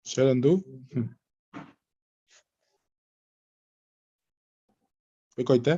Che rendu? Oikoite?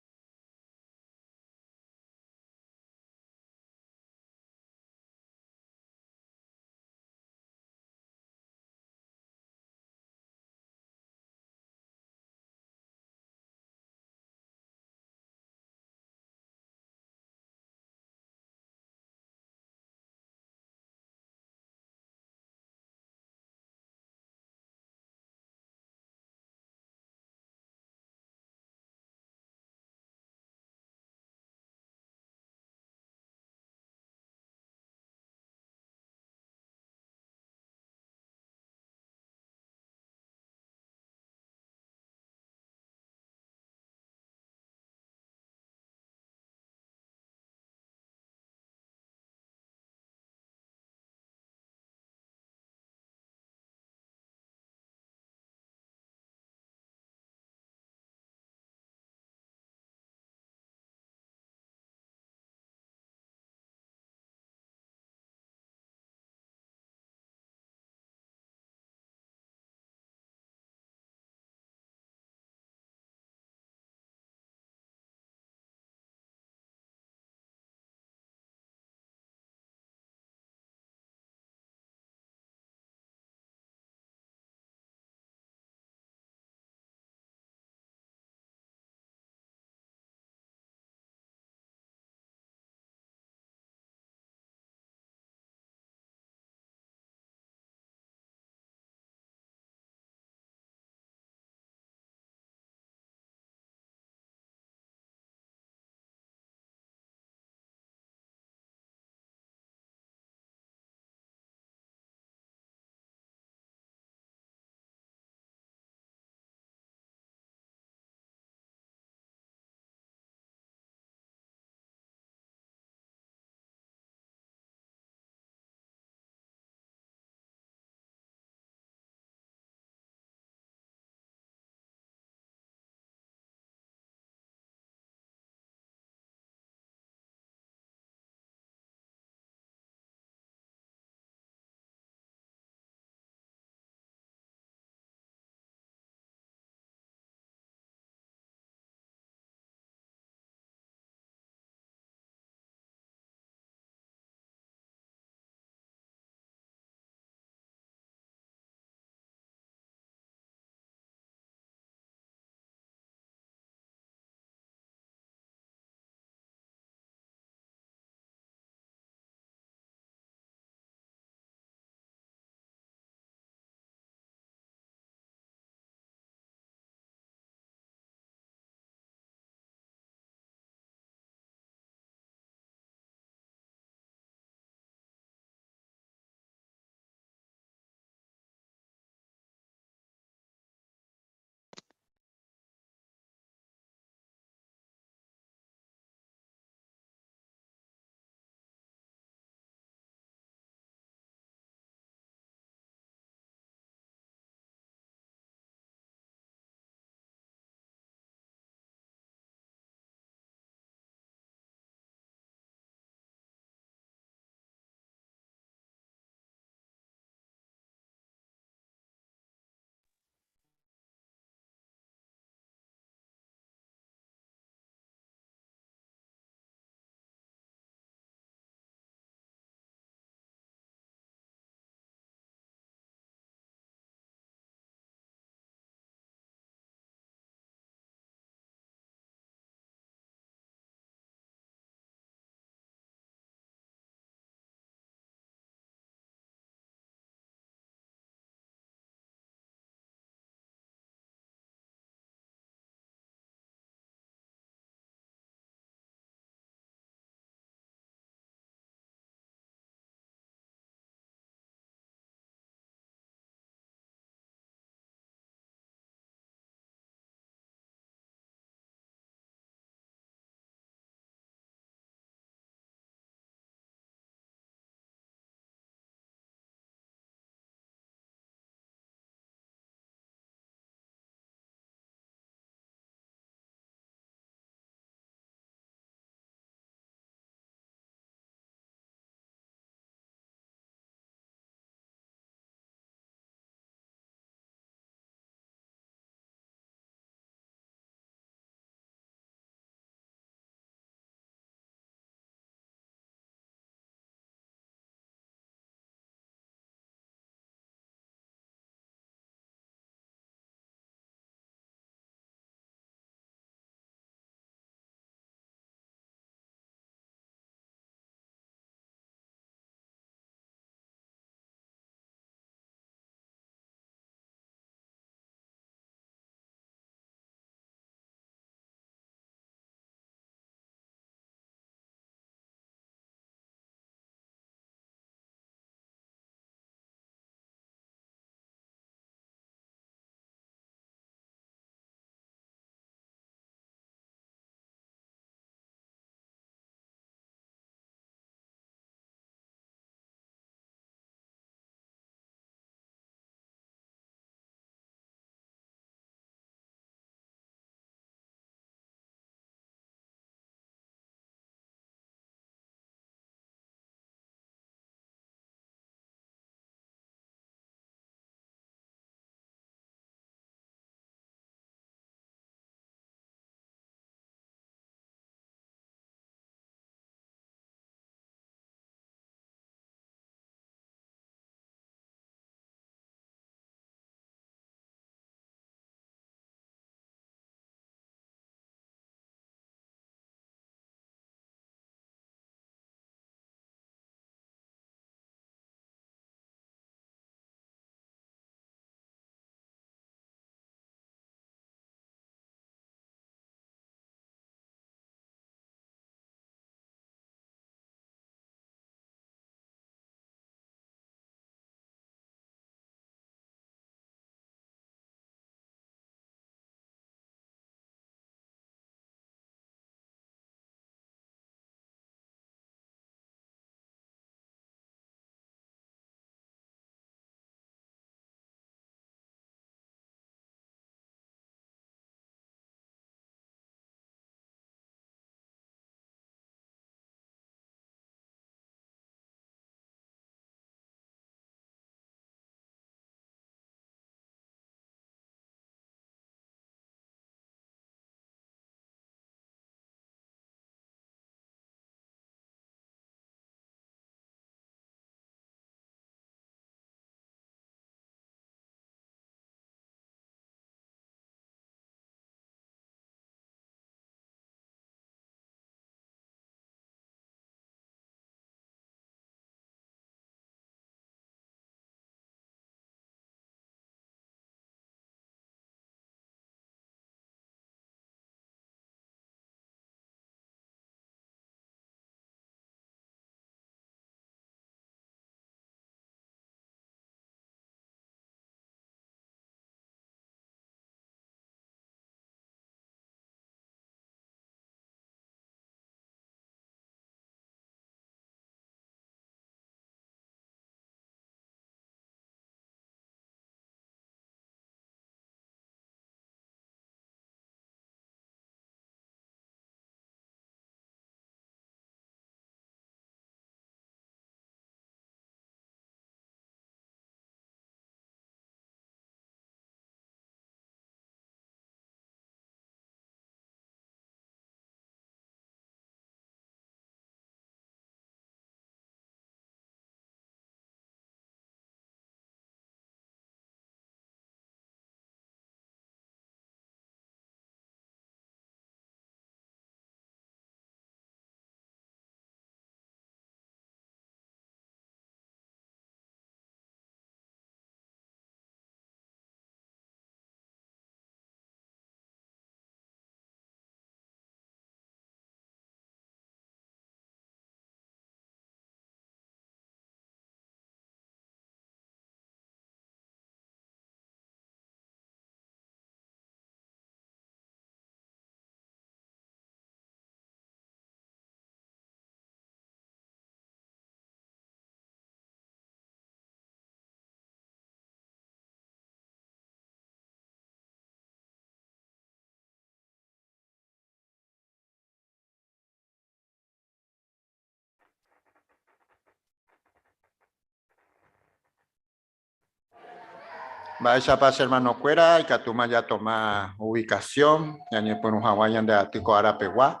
Mba'éichapa che hermanokuéra ikatúma jatoma ubicación ñañepyrũ hag̃ua ñande aty ko ára pegua?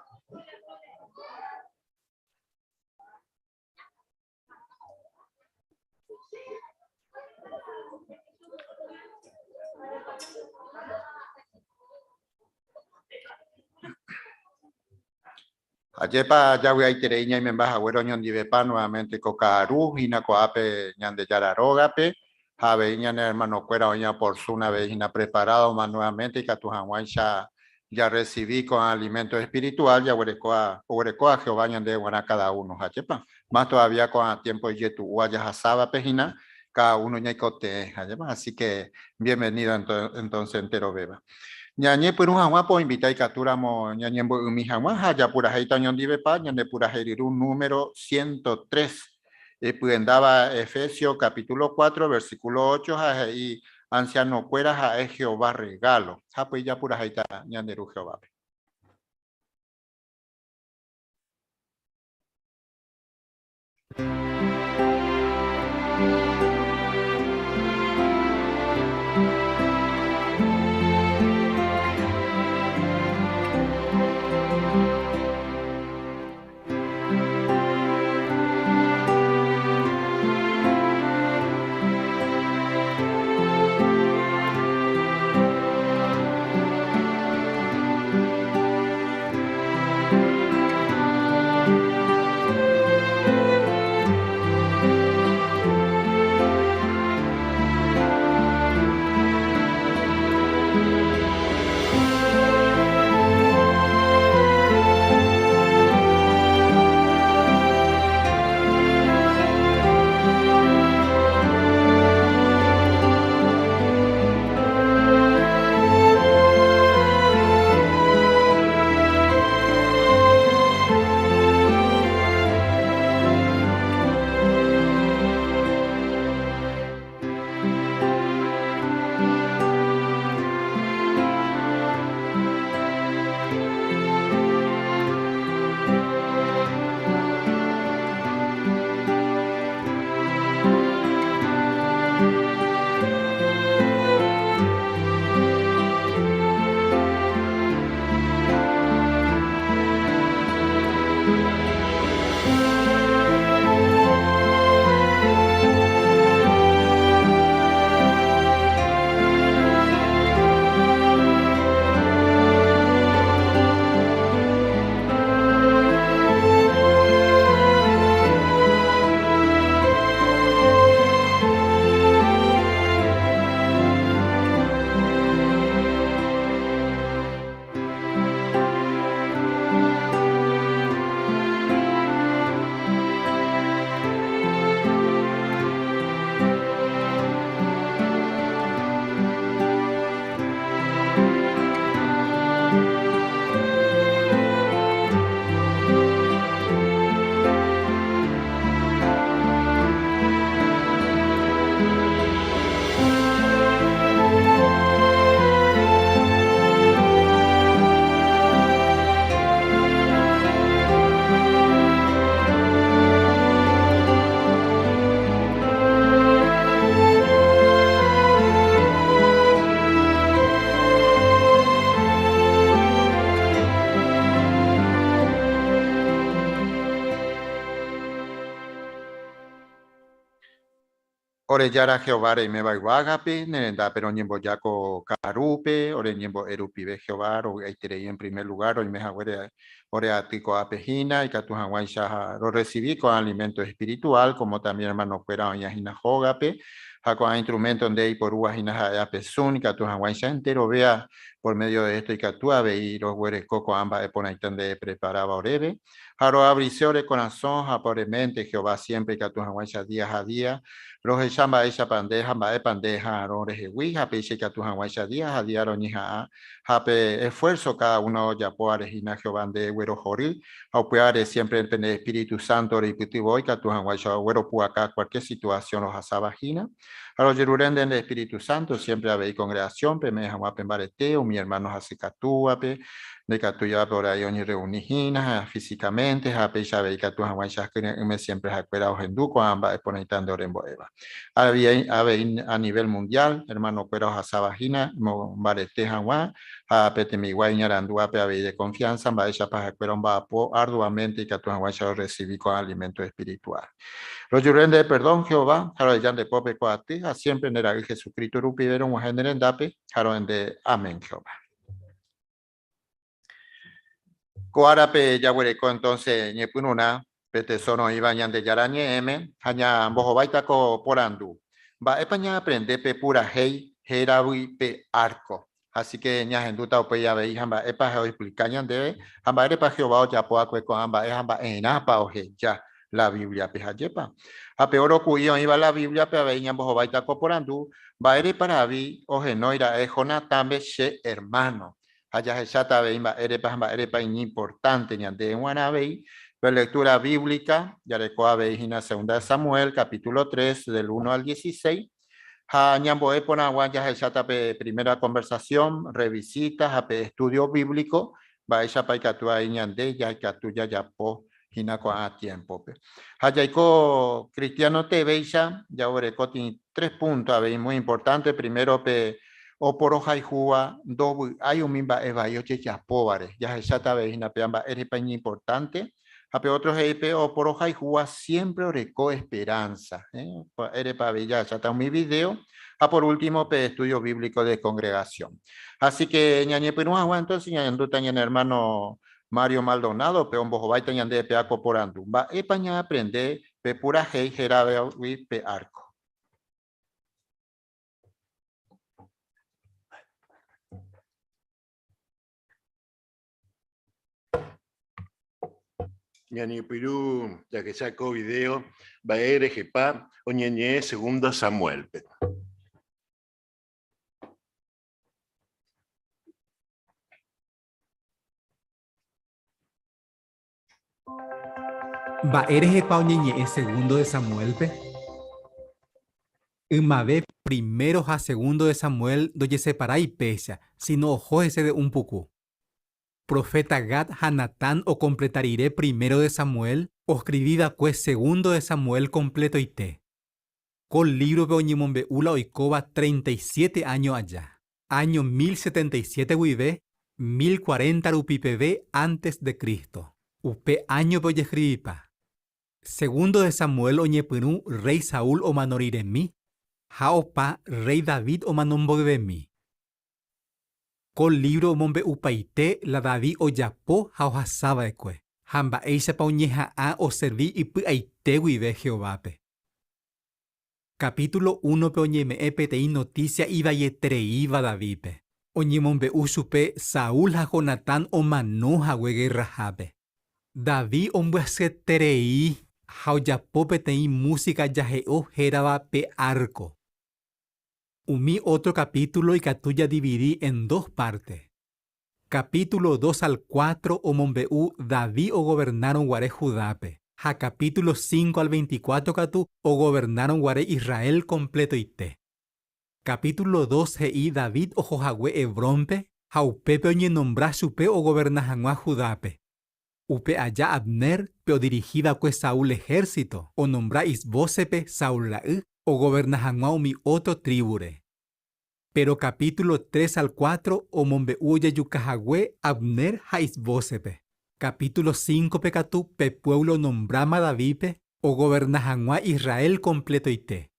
Ajépa javy'aiterei ñaimemba haguére oñondivepa nuevamente ko ka'aru hína ko'ápe Ñandejára rógape, ha avei ñane hermanokuéra oĩva por Zoom avei hína preparádoma nuevamente ikatu hag̃uáicha jarrecibi ko'ã alimento espiritual jaguerekóva oguerekóva Jehová ñandéve g̃uarã cada uno. Ajépa más todavía ko'ã tiempo ijetu'úva jahasávape hína cada uno ñaikotevẽ. Ajépa así que bienvenido entonces enterovéva. Ñañepyrũ hag̃ua poinvita ikatúramo ñañembo'ymi hag̃ua ha japurahéita oñondivepa ñande purahéi ryru número 103, ipyendáva Efesios capítulo 4, versículo 8 ha he'i, Ansianokuéra ha'e Jehová rregálo. Ha upéi japurahéita ñande Ru Jehovápe. Ore Jára Jehová reiméva yvágape, ne rendápe roñemboja ko ka'arúpe, ore ñembo'e rupive Jehová rovy'aiterei en primer lugar roime haguére ore aty ko'ápe hína, ikatu hag̃uáicha rorresivi ko'ã alimento espiritual, como también hermanokuéra oĩva hína hógape, ha ko'ã instrumento nde eiporúva hína ha'e apesũ, ikatu hag̃uáicha enterovéa por medio de esto ikatu avei roguereko ko'ã mba'e porãita nde epreparáva oréve. Ha roavrise ore korasõ ha ore ménte Jehová siémpre ikatu hag̃uáicha día ha día rohecha mba'éichapa nde ha mba'épa nde eha'arõ rehegui ha péicha ikatu hag̃uáicha día ha día roñeha'ã ha pe esfuérso káda uno ojapóvare hína Jehová nde guerohory ha upévare siémpre pende espíritu sánto reipytyvõ ikatu hag̃uáicha ogueropu'aka kualkiér situasión rohasáva hína. Ha rojerure nde nde espíritu sánto siémpre avei kongregasiónpe eme'ẽ hag̃ua pe mbarete umi ermáno hasykatúvape. Ndaikatúivape ore oñerreuni hína ha físicamente ha péicha avei ikatu hag̃uáicha kyre'ỹme siempre ha'ekuéra ohendu ko'ã mba'e porãita nde orembo'éva. Avei a nivel mundial, hermano-kuéra ohasáva hína imombarete hag̃ua ha pe tembiguái iñarandúvape avei de confianza mba'éichapa ha'ekuéra omba'apo arduamente ikatu hag̃uáicha orresivi ko'ã alimento espiritual. Rojurre ndéve perdón, Jehová, ha roheja nde pópe ko aty ha siempre nde Ra'y Jesucristo rupive rog̃uahẽ ne rendápe ha ro'e nde. Amén, Jehová. Ko árape jaguereko entonces ñepyrũrã pe tesoro oĩva Ñandejára Ñe'ẽme ha ñambohováita ko porandu, Mba'épa ñaaprende pe purahéi héragui pe árko? Así que ñahendúta upéi avei ha mba'épa ha'e oexplika ñandéve ha mba'érepa Jehová ojapo va'ekue ko'ã mba'e ha mba'erãpa oheja la Bíbliape. Ha ajépa? Ha pe óro ku'i oĩva la Bíbliape avei ñambohováita ko porandu, Mba'érepa David ohenói ra'e Jonatánpe che ermáno? Ha jahecháta avei mba'érepa ha mba'érepa iñimportánte ñandéve g̃uarã avei pe lectura bíblica, jareko avei hína Segunda de Samuel, capítulo 3, del 1 al 16, ha ñambo'e porãgua jahecháta pe primera conversación, revisita ha pe estudio bíblico, mba'éichapa ikatu avei ñande jaikatu jajapo hína ko'ã tiémpope. Ha jaiko cristiano tevéicha jaguereko tres punto avei muy importante, primero pe oporohayhúva ndovy'ái umi mba'e vai ojejapóvare, jahecháta avei hína péva mba'érepa iñimportánte, ha pe otro he'i pe oporohayhúva siempre oreko esperanza, mba'érepa avei jahecháta umi video, ha por último pe estudio bíblico de congregación. Así que ñañepyrũ hag̃ua entonces ñañandúta ñane hermano Mario Maldonado-pe ombohováita ñande pe ako porandu. Mba'épa ñaaprende pe purahéi héravagui pe árko? Ñañepyrũ jahecha ko video mba'e rehepa oñeñe'ẽ segundo Samuel-pe. Mba'e rehepa oñeñe'ẽ segundo de Samuélpe? Ymave primero ha segundo de Samuel ndojeseparái péicha, síno oho hese de un puku. Proféta Gad ha Natán okompleta rire primero de Samuel, oskrivi va'ekue segundo de Samuel kompletoite. Ko lívrope oñemombe'u la oikóva 37 áño aja. Áño 1077 guive 1040 rupi peve antes de Cristo. Upe áñope ojeskrivipa. Segundo de Samuel oñepyrũ rréi Saúl omano riremi ha opa rréi David omano mboyvemi. Ko lívro omombe'upaite la David ojapo ha ohasava'ekue, ha mba'éichapa oñeha'ã oservi ipy'aite guive Jehovápe. Capítulo únope oñeme'ẽ peteĩ notísia ivaietereíva Davídpe. Oñemombe'u chupe Saúl ha Jonatán omano hague gerrahápe. David ombyasyeterei ha ojapo peteĩ músika jahe'o hérava pe árko. Umi ótro kapítulo ikatu jadividi en dos párte. Capítulo dos al cuatro omombe'u David ogovernárõ guare Judápe, ha capítulo cinco al 24 katu ogovernárõ guare Israel kompletoite. Capítulo dos he'i David oho hague Hebrónpe ha upépe oñenombra chupe ogoverna hag̃ua Judápe. Upe aja Abner, pe odirihi va'ekue Saúl ehérsito, onombra Isbósetpe, Saúl ra'y, ogoverna hag̃ua umi ótro trívure. Péro capítulo tres al cuatro omombe'u ojejuka hague Abner ha Isbósetpe. Capítulo cíncope katu pe puévlo onombráma Davídpe ogoverna hag̃ua Israel kompletoite.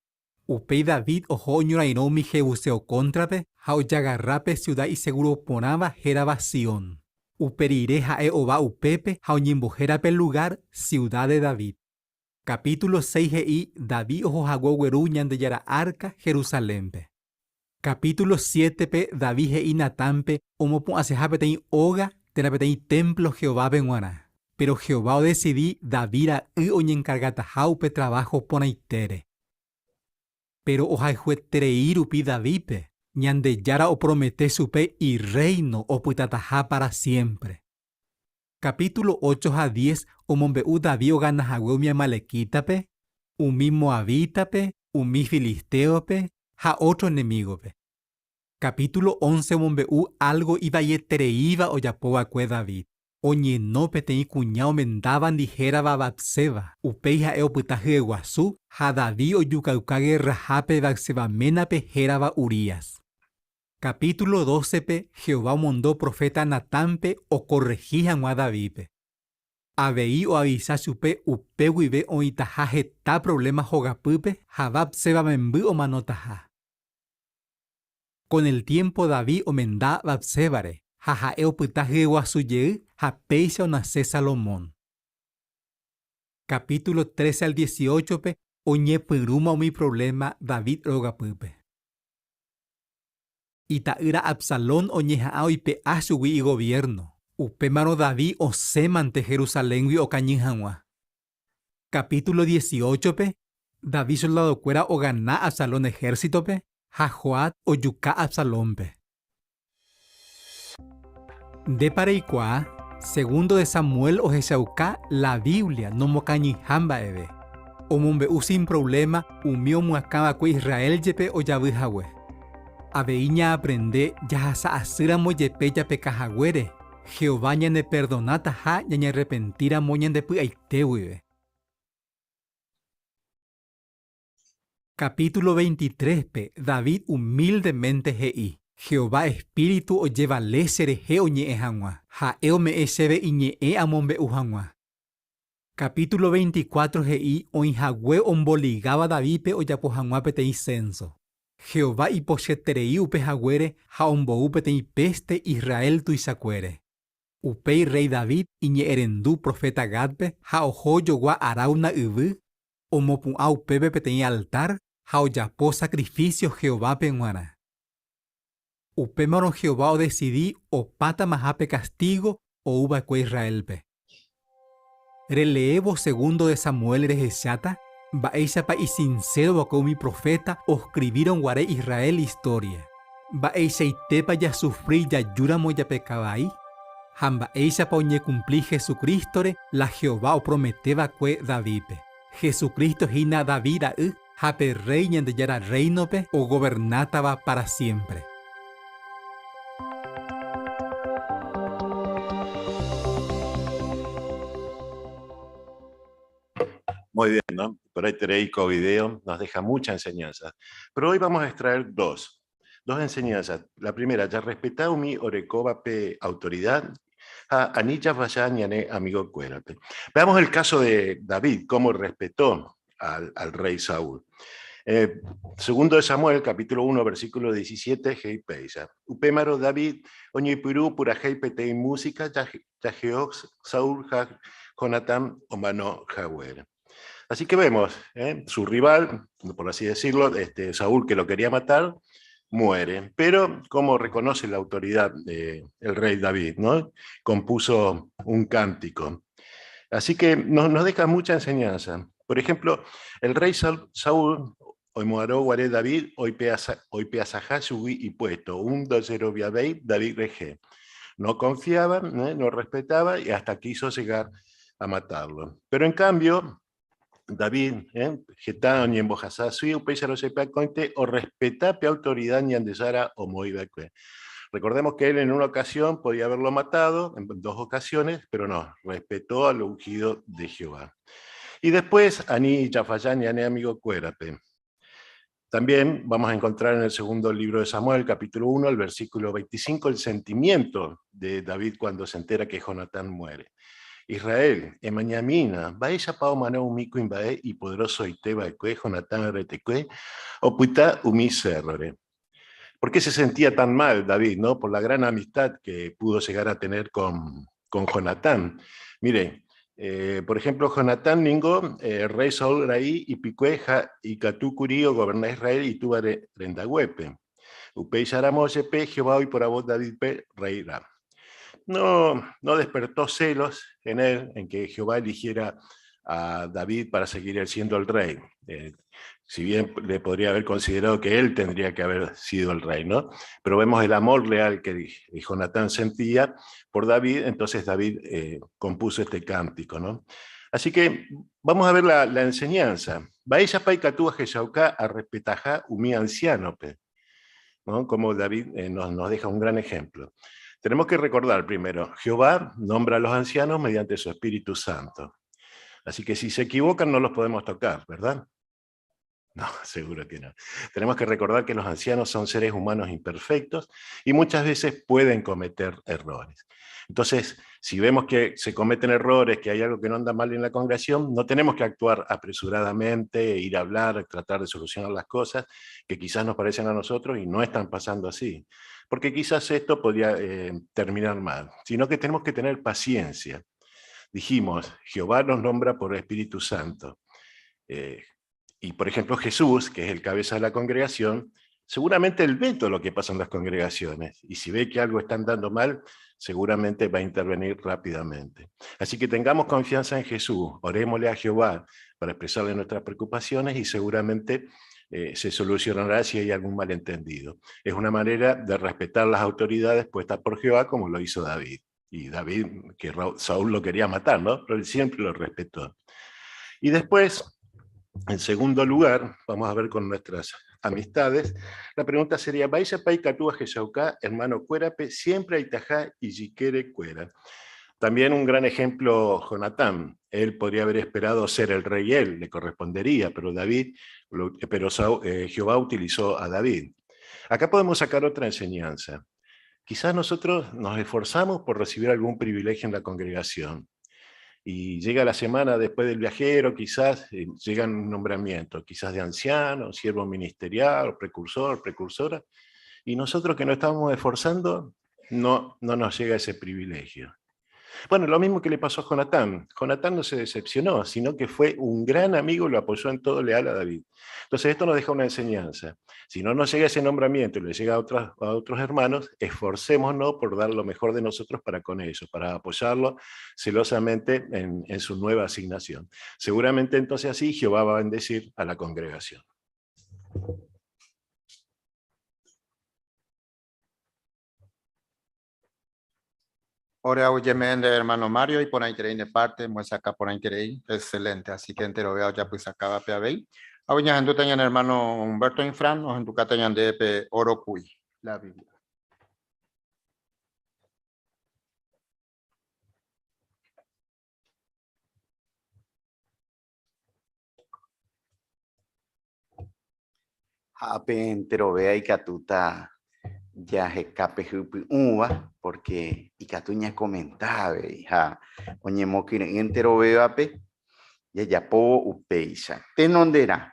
Upéi David oho oñorairõ umi jebuseo kóntrape ha ojagarra pe siuda isegúro porãva hérava Sion. Upe rire ha'e ova upépe ha oñembohéra pe lugár Siuda de David. Capítulo seis he'i David oho hague ogueru Ñandejára árka Jerusalénpe. Capítulo siétepe David he'i Natánpe omopu'ãseha peteĩ óga térã peteĩ témplo Jehovápe g̃uarã. Péro Jehová odesidi David ra'y oñenkargataha upe traváho porãitére. Péro ohayhueterei rupi Davídpe, Ñandejára opromete chupe irréino opytataha pára siémpre. Capítulo ocho ha diez omombe'u David ogana hague umi amalequítape, umi moabítape, umi filistéope ha ótro enemígope. Capítulo once omombe'u álgo ivaietereíva ojapo va'ekue David. Oñeno peteĩ kuña omendávandi hérava Batseba. Upéi ha'e opyta hyeguasu ha David ojukauka gerrahápe Batseba ménape hérava Urías. Capítulo dócepe Jehová omondo proféta Natánpe okorrehi hag̃ua Davídpe. Avei oavisa chupe upe guive oĩtaha heta provléma hogapýpe ha Batseba memby omanotaha. Kon el tiémpo David omenda Batsébare ha ha'e opyta hyeguasu jey ha péicha onase Salomón. Capítulo trece al dieciocho-pe oñepyrũma umi provléma David rogapýpe. Ita'ýra Absalón oñeha'ã oipe'a chugui igoviérno, upémarõ David osẽmante Jerusaléngui okañy hag̃ua. Capítulo dieciocho-pe, David soldadokuéra ogana Absalón ehérsitope ha Joab ojuka Absalónpe. Ndépa reikuaa, Segundo de Samuel ohechauka la Biblia nomokañyha mba'eve. Omombe'u sin provléma umi omyakãva'ekue Israel jepe ojavy hague. Avei ñaaprende jahasa asýramo jepe japeka haguére, Jehová ñaneperdonataha ñañarrepentíramo ñande py'aite guive. Capítulo 23-pe David humildemente he'i, Jehová espíritu ojevale cherehe oñe'ẽ hag̃ua, ha'e ome'ẽ chéve iñe'ẽ amombe'u hag̃ua. Capítulo 24 he'i oĩhague omboligáva Davídpe ojapo hag̃ua peteĩ censo. Jehová ipochyeterei upe haguére ha ombou peteĩ péste Israel tuichakuére. Upéi rréi David iñe'ẽrendu proféta Gádpe ha oho ojogua Arauna yvy, omopu'ã upépe peteĩ altár ha ojapo sakrifísio Jehovápe g̃uarã. Upémarõ Jehová odesidi opátamaha pe kastígo ou va'ekue Israélpe. Releévo Segundo de Samuel rehecháta mba'éichapa isinséro va'ekue umi proféta oskrivírõ guare Israel istória, mba'eichaitépa jasufri jajúramo japeka vai, ha mba'éichapa oñekumpli Jesucrístore la Jehová opromete va'ekue Davídpe. Jesucristo hína David ra'y ha pe Rréi Ñandejára Rréinope ogovernátava pára siémpre. Muy bien, ¿no? Por ahí teréis video, nos deja mucha enseñanza. Pero hoy vamos a extraer dos, dos enseñanzas. La primera, ya respetá umi orekóva pe autoridad ha ani jafalla ñane amigo kuérape. Veamos el caso de David, cómo respetó al, al rey Saúl. Eh, segundo de Samuel, capítulo 1, versículo 17, he'i péicha. Upémarõ David oñepyrũ purahéi peteĩ música jahe'o Saúl ha Jonatán omano haguére. Así que vemos, ¿eh? su rival, por así decirlo, este, Saúl que lo quería matar, muere. Pero, como reconoce la autoridad del rey David? ¿No? Compuso un cántico. Así que nos, nos deja mucha enseñanza. Por ejemplo, el rey Saúl, oimo'ãrõ guare David oipe'asaha chugui ipuesto, un ndojeroviavéi David rehe. No confiaba, ¿eh? no respetaba y hasta quiso llegar a matarlo. Pero en cambio, David, ¿eh? heta oñembohasa asy, upéicharõ jepe akóinte orrespeta pe autoridad Ñandejára omoĩ va'ekue. Recordemos que él en una ocasión podía haberlo matado, en dos ocasiones, pero no, respetó al ungido de Jehová. Y después, ani jafalla ñane amigo kuérape. También vamos a encontrar en el segundo libro de Samuel, capítulo 1, el versículo 25, el sentimiento de David cuando se entera que Jonatán muere. Israel, emañamína, mba'éichapa omano umi kuimba'e ipoderosoite va'ekue Jonatán retekue opyta umi cérrore. ¿Por qué se sentía tan mal David, no? Por la gran amistad que pudo llegar a tener con, con Jonatán. Mire, eh, por ejemplo, Jonatán ningo, eh, rey Saúl ra'y ypykue ha ikatu kuri ogoberna Israel itúva rendaguépe. Upéicharamo jepe Jehová oiporavo Davídpe reirã. No, no despertó celos en él, en que Jehová eligiera a David para seguir siendo el rey. Eh, si bien le podría haber considerado que él tendría que haber sido el rey, ¿no? Pero vemos el amor leal que Jonatán sentía por David, entonces David eh, compuso este cántico, ¿no? Así que vamos a ver la, la enseñanza. Mba'éichapa ikatu ahechauka arrespetaha umi anciánope. ¿no? Como David eh, nos, nos deja un gran ejemplo. Tenemos que recordar primero, Jehová nombra a los ancianos mediante su Espíritu Santo. Así que si se equivocan no los podemos tocar, ¿verdad? No, seguro que no. Tenemos que recordar que los ancianos son seres humanos imperfectos y muchas veces pueden cometer errores. Entonces, si vemos que se cometen errores, que hay algo que no anda mal en la congregación, no tenemos que actuar apresuradamente, ir a hablar, tratar de solucionar las cosas que quizás nos parecen a nosotros y no están pasando así. Porque quizás esto podría terminar mal, sino que tenemos que tener paciencia. Dijimos, Jehová nos nombra por Espíritu Santo. Y por ejemplo Jesús, que es el cabeza de la congregación, seguramente él ve todo lo que pasa en las congregaciones. Y si ve que algo está andando mal, seguramente va a intervenir rápidamente. Así que tengamos confianza en Jesús, orémosle a Jehová para expresarle nuestras preocupaciones y seguramente se solucionará si hay algún malentendido. Es una manera de respetar las autoridades puestas por Jehová, como lo hizo David. Y David, que Saúl lo quería matar, ¿no? Pero él siempre lo respetó. Y después, en segundo lugar, vamos a ver con nuestras amistades, la pregunta sería, Mba'éichapa ikatu ahechauka, hermano kuérape, siempre aĩtaha ijykére kuéra. También un gran ejemplo, Jonatán. Él podría haber esperado ser el rey, él le correspondería, pero Jehová utilizó a David. Acá podemos sacar otra enseñanza. Quizás nosotros nos esforzamos por recibir algún privilegio en la congregación. Y llega la semana después del viajero, quizás llega un nombramiento, quizás de anciano, siervo ministerial, precursor, precursora, y nosotros que nos estamos esforzando, no nos llega ese privilegio. Bueno, lo mismo que le pasó a Jonatán. Jonatán no se decepcionó, sino que fue un gran amigo y lo apoyó en todo leal a David. Entonces esto nos deja una enseñanza. Si no nos llega ese nombramiento y le llega a otros hermanos, esforcémonos por dar lo mejor de nosotros para con ellos, para apoyarlo celosamente en su nueva asignación. Seguramente entonces así Jehová va a bendecir a la congregación. Ore aguyjeme nde hermano Mario iporãiterei nde parte, muesaka porãiterei, excelente, así que enterove ojapysakávape avei. Avei ñahendúta ñane hermano Humberto Infran, ohendukáta ñandéve pe oro ku'i, la Biblia. Ha ápe enterovea ikatúta jaheka pe hypy'ũva, pórke ikatu ñakomenta avei ha oñemokyre'ỹ enterovévape jajapóvo upéicha. Tenonderã,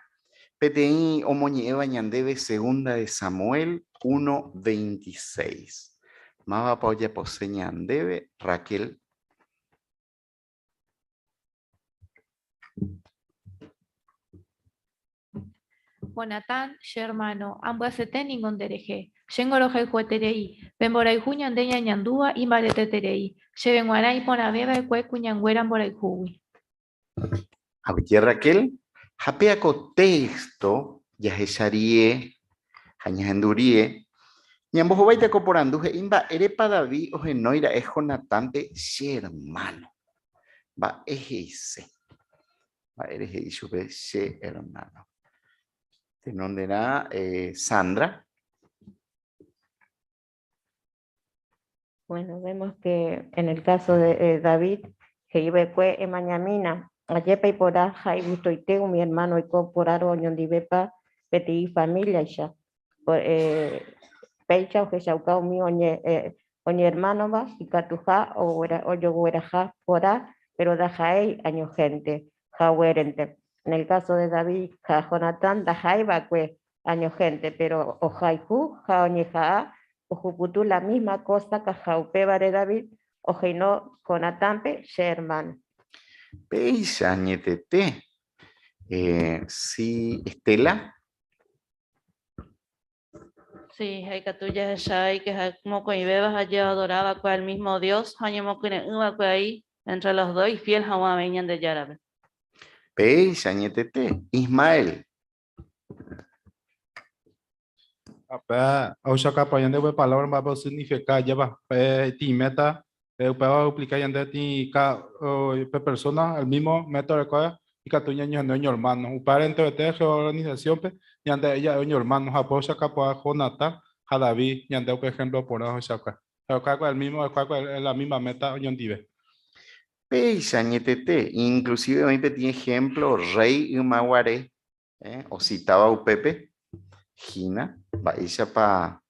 peteĩ omoñe'ẽva ñandéve Segunda de Samuel 1:26. Mávapa ojapose ñandéve, Raquel? Jonatán, che ermáno, ambyasete ningo nderehe. Chéngo rohayhueterei. Pe mborayhu ñande ñañandúva imbareteterei. Chéve g̃uarã iporãve va'ekue kuñanguéra mborayhúgui. Aguyje Raquel, ha péa ko téxto jahecha rie ha ñahendu rie, ñambohováita ko porandu he'i mba'érepa David ohenói ra'e Jonatánpe che ermáno. Mba'e he'ise? Mba'ére he'i chupe che ermáno? Tenonderã Sandra. Bueno, vemos que en el caso de eh, David, he'iva'ekue emañamína, ajépa iporã ha igustoite umi hermano oiko porãrõ oñondivepa peteĩ familia-icha. Eh, péicha ohechauka umi oñe, eh, oñehermánova ikatuha ojogueraha porã, pero ndaha'éi añohénte haguérente. En el caso de David ha Jonatán ndaha'éi va'ekue añohénte, pero ohayhu ha oñeha'ã ohuputu la misma cosa ha upévare David oheino Jonatánpe che hermano. Péicha añetete. Eh, sí, Estela. Sí, ha ikatu jahecha que mokõivéva ha oadorá va'ekue al mismo Dios ha oñemokyre'ỹ va'ekue ahí entre los dos y fiel hag̃ua avei Ñandejárape. Péicha añetete. Ismael. Ape ohechauka ñande upe palabra mba'épa osignifica ajépa pe itĩ meta upéva oexplica ñande itĩ pe persona el mismo método orekóva ikatu ñañohenói oñohermano upévare enterete organización-pe ñande ja'e oñohermano ha upéva ohechauka Jonatán. Ha David ñande upe ejemplo porã ohechauka. Ha oikuaa el mismo, oikuaa la misma meta oñondive. Péicha añetete, inclusive oĩ peteĩ ejemplo rey ymaguare, ocitáva upépe hína mba'éichapa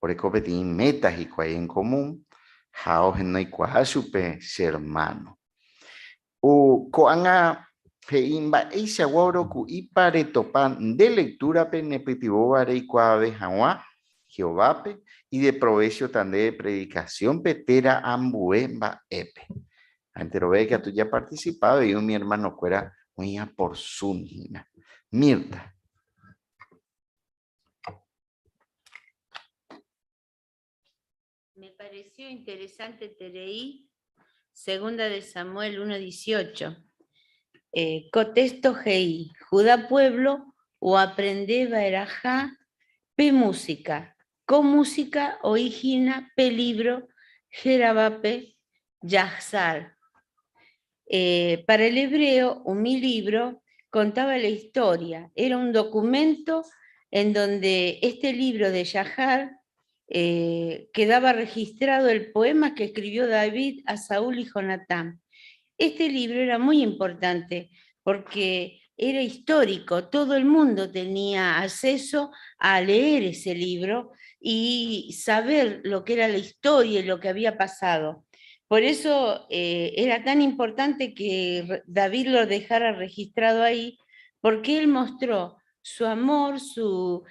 oreko peteĩ meta hikuái en común ha ohenoikuaa chupe che hermano. Ko'ág̃a he'i mba'eichagua oroku'ípa retopa nde lektúrape nepytyvõva reikuaave hag̃ua Jehovápe, ideprovéchota ndéve predikasiónpe térã ambue mba'épe. Ha enterove ikatu japartisipa avei umi ermanokuéra oĩva por Zoom hína. Mirta. Me pareció interesante tereí Segunda de Samuel 1.18. Ko texto he'i, Judá pueblo oaprende va'erãha pe música. Ko música oĩ hína pe lívro héravape Jahzar. Para el hebreo, umi lívro contaba la historia, era un documento en donde este libro de Jahar quedaba registrado el poema que escribió David a Saúl y Jonatán. Este libro era muy importante porque era histórico, todo el mundo tenía acceso a leer ese libro y saber lo que era la historia y lo que había pasado. Por eso era tan importante que David lo dejara registrado ahí, porque él mostró su amor, su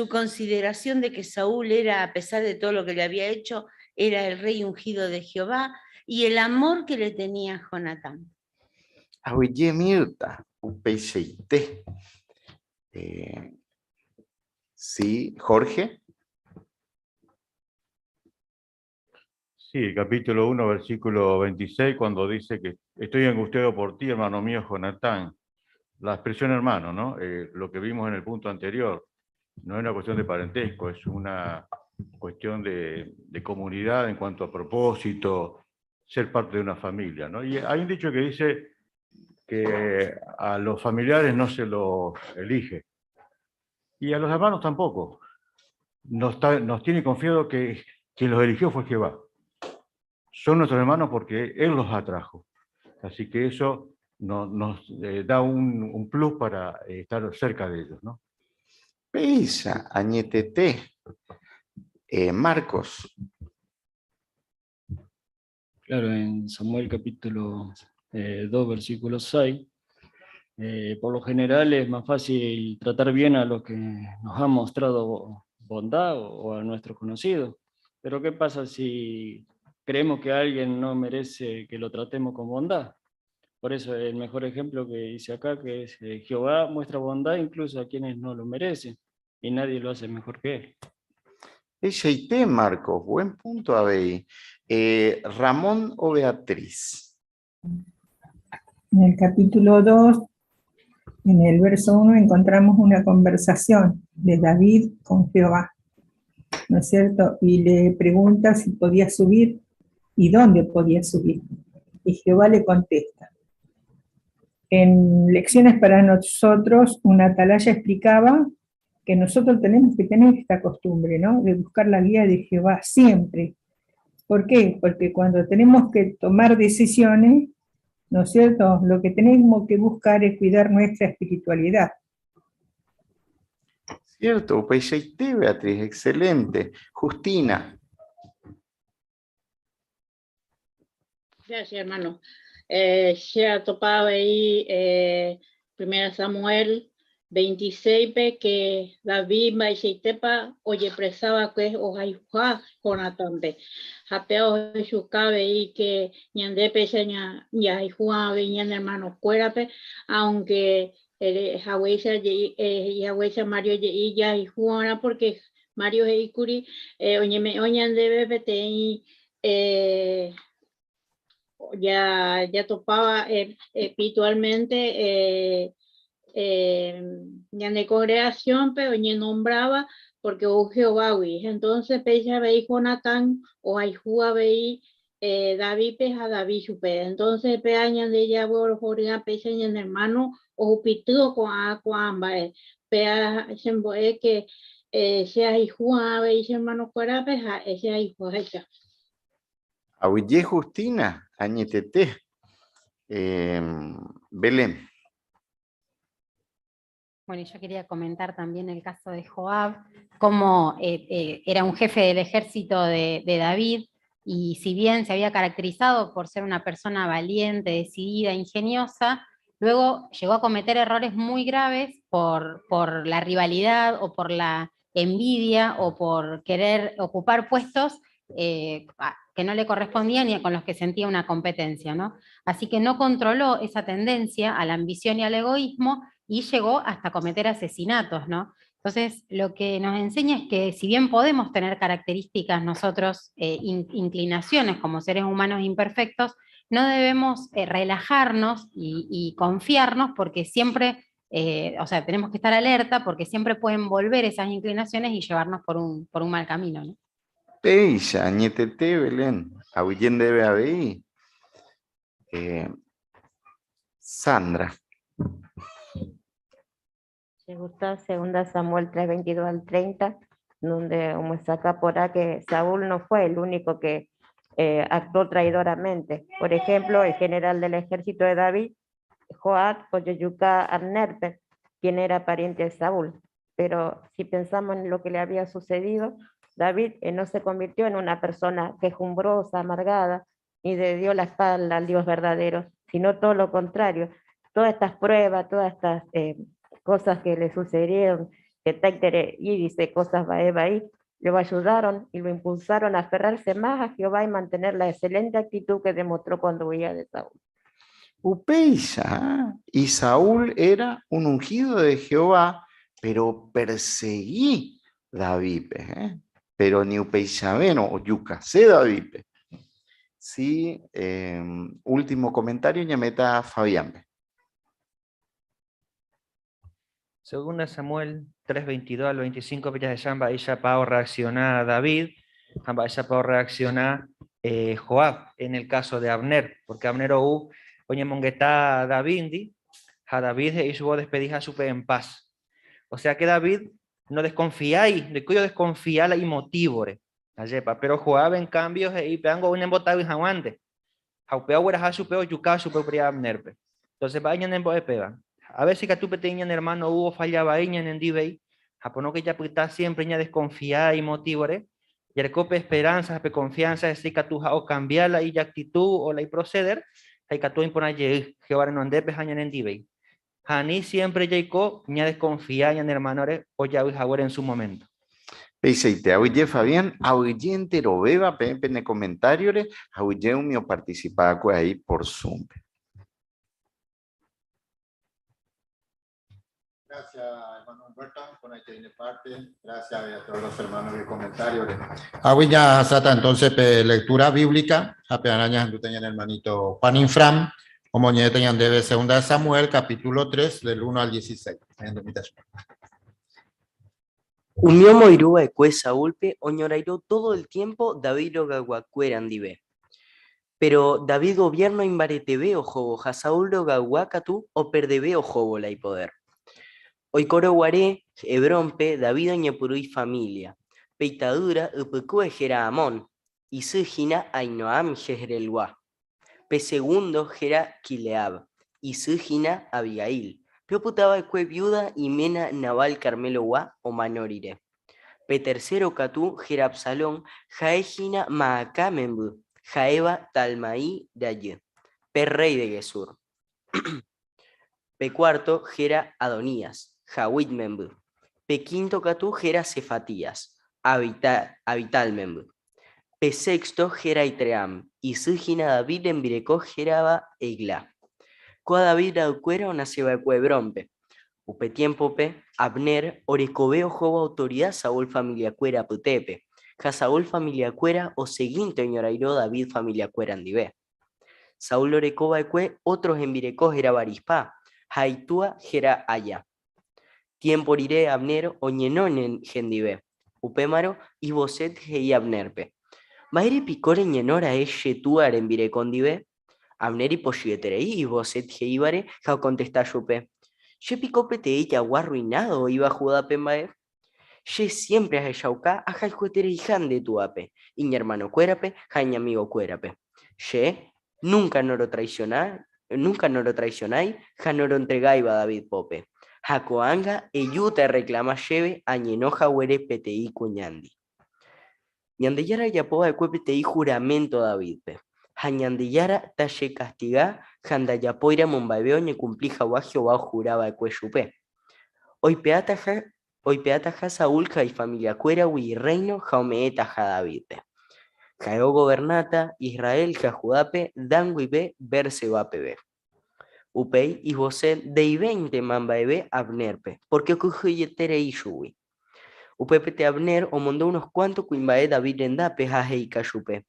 consideración de que Saúl era, a pesar de todo lo que le había hecho, era el rey ungido de Jehová, y el amor que le tenía a Jonatán. Aguyje Mirta, upeichaite. Sí, Jorge. Sí, el capítulo 1, versículo 26, cuando dice que estoy angustiado por ti, hermano mío, Jonatán. La expresión hermano, ¿no? Lo que vimos en el punto anterior, no es una cuestión de parentesco, es una cuestión de comunidad en cuanto a propósito, ser parte de una familia, ¿no? Y hay un dicho que dice que a los familiares no se los elige, y a los hermanos tampoco. Nos tiene confiado que quien los eligió fue Jehová. Son nuestros hermanos porque Él los atrajo. Así que eso nos da un plus para estar cerca de ellos, ¿no? Péicha, añetete. Marcos. Claro, en Samuel capítulo 2, versículo 6, por lo general es más fácil tratar bien a los que nos han mostrado bondad o a nuestros conocidos. Pero ¿qué pasa si creemos que alguien no merece que lo tratemos con bondad? Por eso el mejor ejemplo que hice acá, que es Jehová muestra bondad incluso a quienes no lo merecen, y nadie lo hace mejor que él. Echeite, Marcos, buen punto, Abey. Ramón o Beatriz. En el capítulo 2, en el verso 1, encontramos una conversación de David con Jehová, ¿no es cierto? Y le pregunta si podía subir y dónde podía subir. Y Jehová le contesta. En Lecciones para Nosotros, una atalaya explicaba que nosotros tenemos que tener esta costumbre, ¿no? De buscar la guía de Jehová siempre. ¿Por qué? Porque cuando tenemos que tomar decisiones, ¿no es cierto? Lo que tenemos que buscar es cuidar nuestra espiritualidad. Cierto, upeichaite, Beatriz, excelente. Justina. Gracias, hermano. Se ha topado ahí Primera Samuel 26, pe, que David mba'eichaitépa ojepresava'ekue ohayhuha Jonatánpe. Ha pe ohechuka avei que ñande péicha jahayhu avei ñane hermanokuérape, aunque haguéicha he'i haguéicha Mario je'i jahayhu'arã porque Mario he'íkuri oñeme'ẽ oñandéve peteĩ ya topaba espiritualmente ñane congregación pe oñenombraba porque ou Jehovágui. Entonces péicha avei Jonatán ohayhu avei Davídpe ha David chupe. Entonces péa ñande jaguerohory'ã péicha ñane hermano ohupity ko'ã mba'e. Péa chembo'e que Eh, che ahayhu avei che hermanokuérape ha'e che ahayhuháicha. Aguyje Justina, añetete. Eh, Belén. Bueno, y yo quería comentar también el caso de Joab, cómo eh, eh, era un jefe del ejército de, de David, y si bien se había caracterizado por ser una persona valiente, decidida, ingeniosa, luego llegó a cometer errores muy graves por, por la rivalidad o por la envidia o por querer ocupar puestos eh, que no le correspondían y con los que sentía una competencia, ¿no? Así que no controló esa tendencia a la ambición y al egoísmo y llegó hasta cometer asesinatos, ¿no? Entonces, lo que nos enseña es que si bien podemos tener características nosotros, eh, inclinaciones como seres humanos imperfectos, no debemos eh, relajarnos y, confiarnos porque siempre, eh, o sea, tenemos que estar alerta porque siempre pueden volver esas inclinaciones y llevarnos por un, por un mal camino, ¿no? Péicha, añetete, Belén. Aguyje ndéve avei. Eh, Sandra. Me gusta segunda Samuel 3, 22 al 30, donde como saca por ahí que Saúl no fue el único que eh, actuó traidoramente. Por ejemplo, el general del ejército de David, Joab ojejuka Abnerpe, quien era pariente de Saúl. Pero si pensamos en lo que le había sucedido, David eh, no se convirtió en una persona quejumbrosa, amargada, ni le dio la espalda al Dios verdadero, sino todo lo contrario. Todas estas pruebas, todas estas eh, cosas que le sucedieron, que y dice cosas va ahí, lo ayudaron y lo impulsaron a aferrarse más a Jehová y mantener la excelente actitud que demostró cuando huía de Saúl. Upéicha, y Saúl era un ungido de Jehová, pero perseguí David, eh? Pero ni upeichavérõ ojukase Davídpe. Sí, eh, último comentario, ñameta Fabián. Segunda Samuel 3:22 al 25, jahecha mba'éichapa orreacciona David, ha mba'éichapa orreacciona eh, Joab en el caso de Abner, porque Abner ou oñemongeta Davídndi, ha David he'i chupe odespediha chupe en paz. O sea que David no desconfiái, ndoikói odesconfia la imotívore, ajépa, pero Joab en cambio he'i péango ou nembotavy hag̃uánte, ha upéva ogueraha chupe ojuka chupe upéi Abnérpe. Entonces mba'e ñanembo'e péva? A veces ikatu peteĩ ñane hermano ou ofalla vai ñanendivei, ha pono que japyta siempre ñadesconfia imotívore, jareko pe esperanza ha pe confianza hese ikatuha ocambia la ijactitud o la iproceder, ha ikatu oĩporã jey Jehová renondépe ha ñanendivei. Ha ani siémpre jaiko ñadeskonfia ñane ermánore ojavy haguére en su moménto. Peichaite, aguyje Fabián, aguyje enterovéva peẽ pene komentáriore, aguyje umi opartisipa'akue aí por Zoom-pe. Gracias, hermano Humberto, por ahí tiene parte. Gracias a todos los hermanos del comentario. Aguyje sata entonces pe lectura bíblica, ha pe araña el hermanito Juan Infram. Omoñe'ẽta ñandéve Segunda de Samuel, capítulo 3, del 1 al 16. Umi omoirũ va'ekue Saúlpe oñorairõ todo el tiempo David rogayguakuéra ndive. Péro David goviérno imbareteve ohóvo ha Saúl rogaygua katu operdeve ohóvo la ipodér. Oikórõ guare Hebrónpe, David oñepyrũ ifamília. Pe ita'ýra ypykue héra Amón, isy hína Ahinoam Jezreelgua. Pe segundo héra Quileab, isy hína Abigail, pe opyta va'ekue viúda iména Nabal Carmelogua omano rire. Pe tercero katu héra Absalón, ha'e hína Maacá memby, ha'éva Talmaí rajy, pe rréi de Guesur. Pe cuarto héra Adonías, Haguit memby. Pe quinto katu héra Sefatías, Abital memby. Pe sexto héra Itream, isy hína David rembireko hérava Eglá. Kóa David ra'ykuéra onase va'ekue Hebrónpe. Upe tiémpope, Abner orekove ohóvo autorida Saúl familiakuéra apytépe, ha Saúl familiakuéra osegínte oñorairõ David familiakuéra ndive. Saúl oreko va'ekue ótro hembireko hérava Rispá, ha itúa héra Aya. Tiémpo rire Abner oñeno hendive. Upémarõ Is-Boset he'i Abnérpe, Mba'ére piko reñeno ra'e che túa rembireko ndive? Abner ipochyeterei Is-Boset he'ívare ha okontesta chupe, Che piko peteĩ jagua arruinádo oĩva Judápe mba'e? Che siémpre ahechauka ahayhuetereiha nde túape, iñermanokuérape ha iñamigokuérape. Che núnka norotraisiona, núnka norotraisionái ha norontregáiva David pópe. Ha ko'ág̃a ejúta erreklama chéve añeno haguére peteĩ kuñándi. Ñandejára ojapo va'ekue peteĩ huraménto Davídpe, ha Ñandejára tachekastiga ha ndajapóiramo mba'eve oñekumpli hag̃ua Jehová ohura va'ekue chupe. Oipe'ataha oipe'ataha Saúl ha ifamiliakuéragui irréino ha ome'ẽtaha Davídpe. Ha'e ogovernáta Israel ha Judápe Dan guive Beer-Seba peve. Upéi Isboset nde'ivéintema mba'eve Abnérpe, pórke okyhyjeterei chugui. Upépete Abner omondo unos kuánto kuimba'e David rendápe ha he'ika chupe,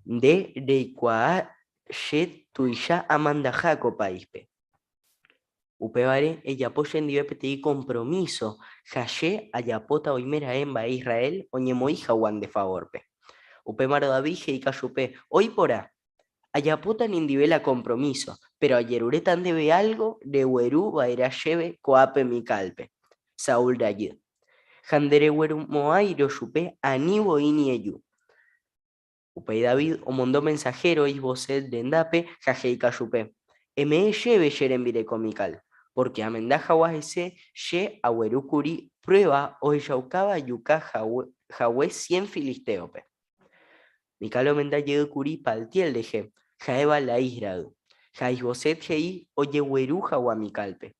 Nde reikuaa che tuicha amandaha ko paíspe. Upévare ejapo chendive peteĩ kompromíso ha che ajapóta oimeraẽ mba'e Israel oñemoĩ hag̃ua nde favórpe. Upémarõ David he'ika chupe, Oĩ porã, Ajapóta nendive la kompromíso, péro ajeruréta ndéve álgo regueru va'erã chéve ko'ápe Micálpe, Saúl rajy. Ha ndereguerumo'ãirõ chupe ani voi ni eju. Upéi David omondo mensahéro Isboset rendápe ha he'ika chupe, Eme'ẽ chéve che rembireko Mical, pórke amenda hag̃ua hese che agueru kuri pruéva ohechaukáva ajuka hague cien filistéope. Mical omenda jey kuri Paltiel rehe, ha'éva Laís ra'y. Ha Isboset he'i ojegueru hag̃ua Micálpe.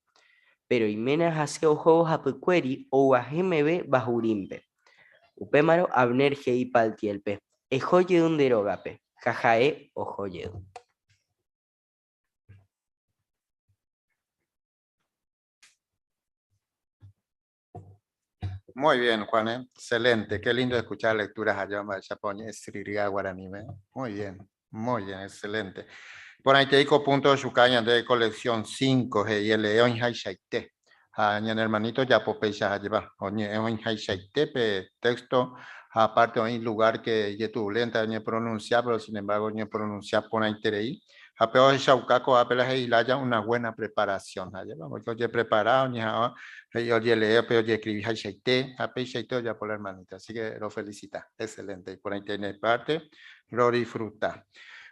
Péro iména hasẽ ohóvo hapykuéri oguahẽ meve Bahurímpe. Upémarõ Abner he'i Paltiélpe, Eho jey nde rógape, ha ha'e oho jey. Muy bien, Juan, ¿eh? excelente. Qué lindo escuchar lecturas allá mba'éichapa oñe'ẽsyryry guaraníme. Muy bien, muy bien, excelente. Porãite ko punto ochuka ñande colección 5 he'i elee oĩhaichaite. Ha ñane hermanito ojapo péicha ha'éva, oñe'ẽ oĩhaichaite pe texto ha aparte oĩ lugar que ijetu'ulénta oñepronuncia, pero sin embargo oñepronuncia porãiterei. Ha pe ohechauka ko'ápe la he'i lája una buena preparación. Ha ajépa, porque ojeprepara, oñeha'ã, he'i ojelee pe ojeescribi haichaite, ha peichaite ojapo la hermanita. Así que rofelicita. Excelente. Iporãite ne parte, rodisfruta.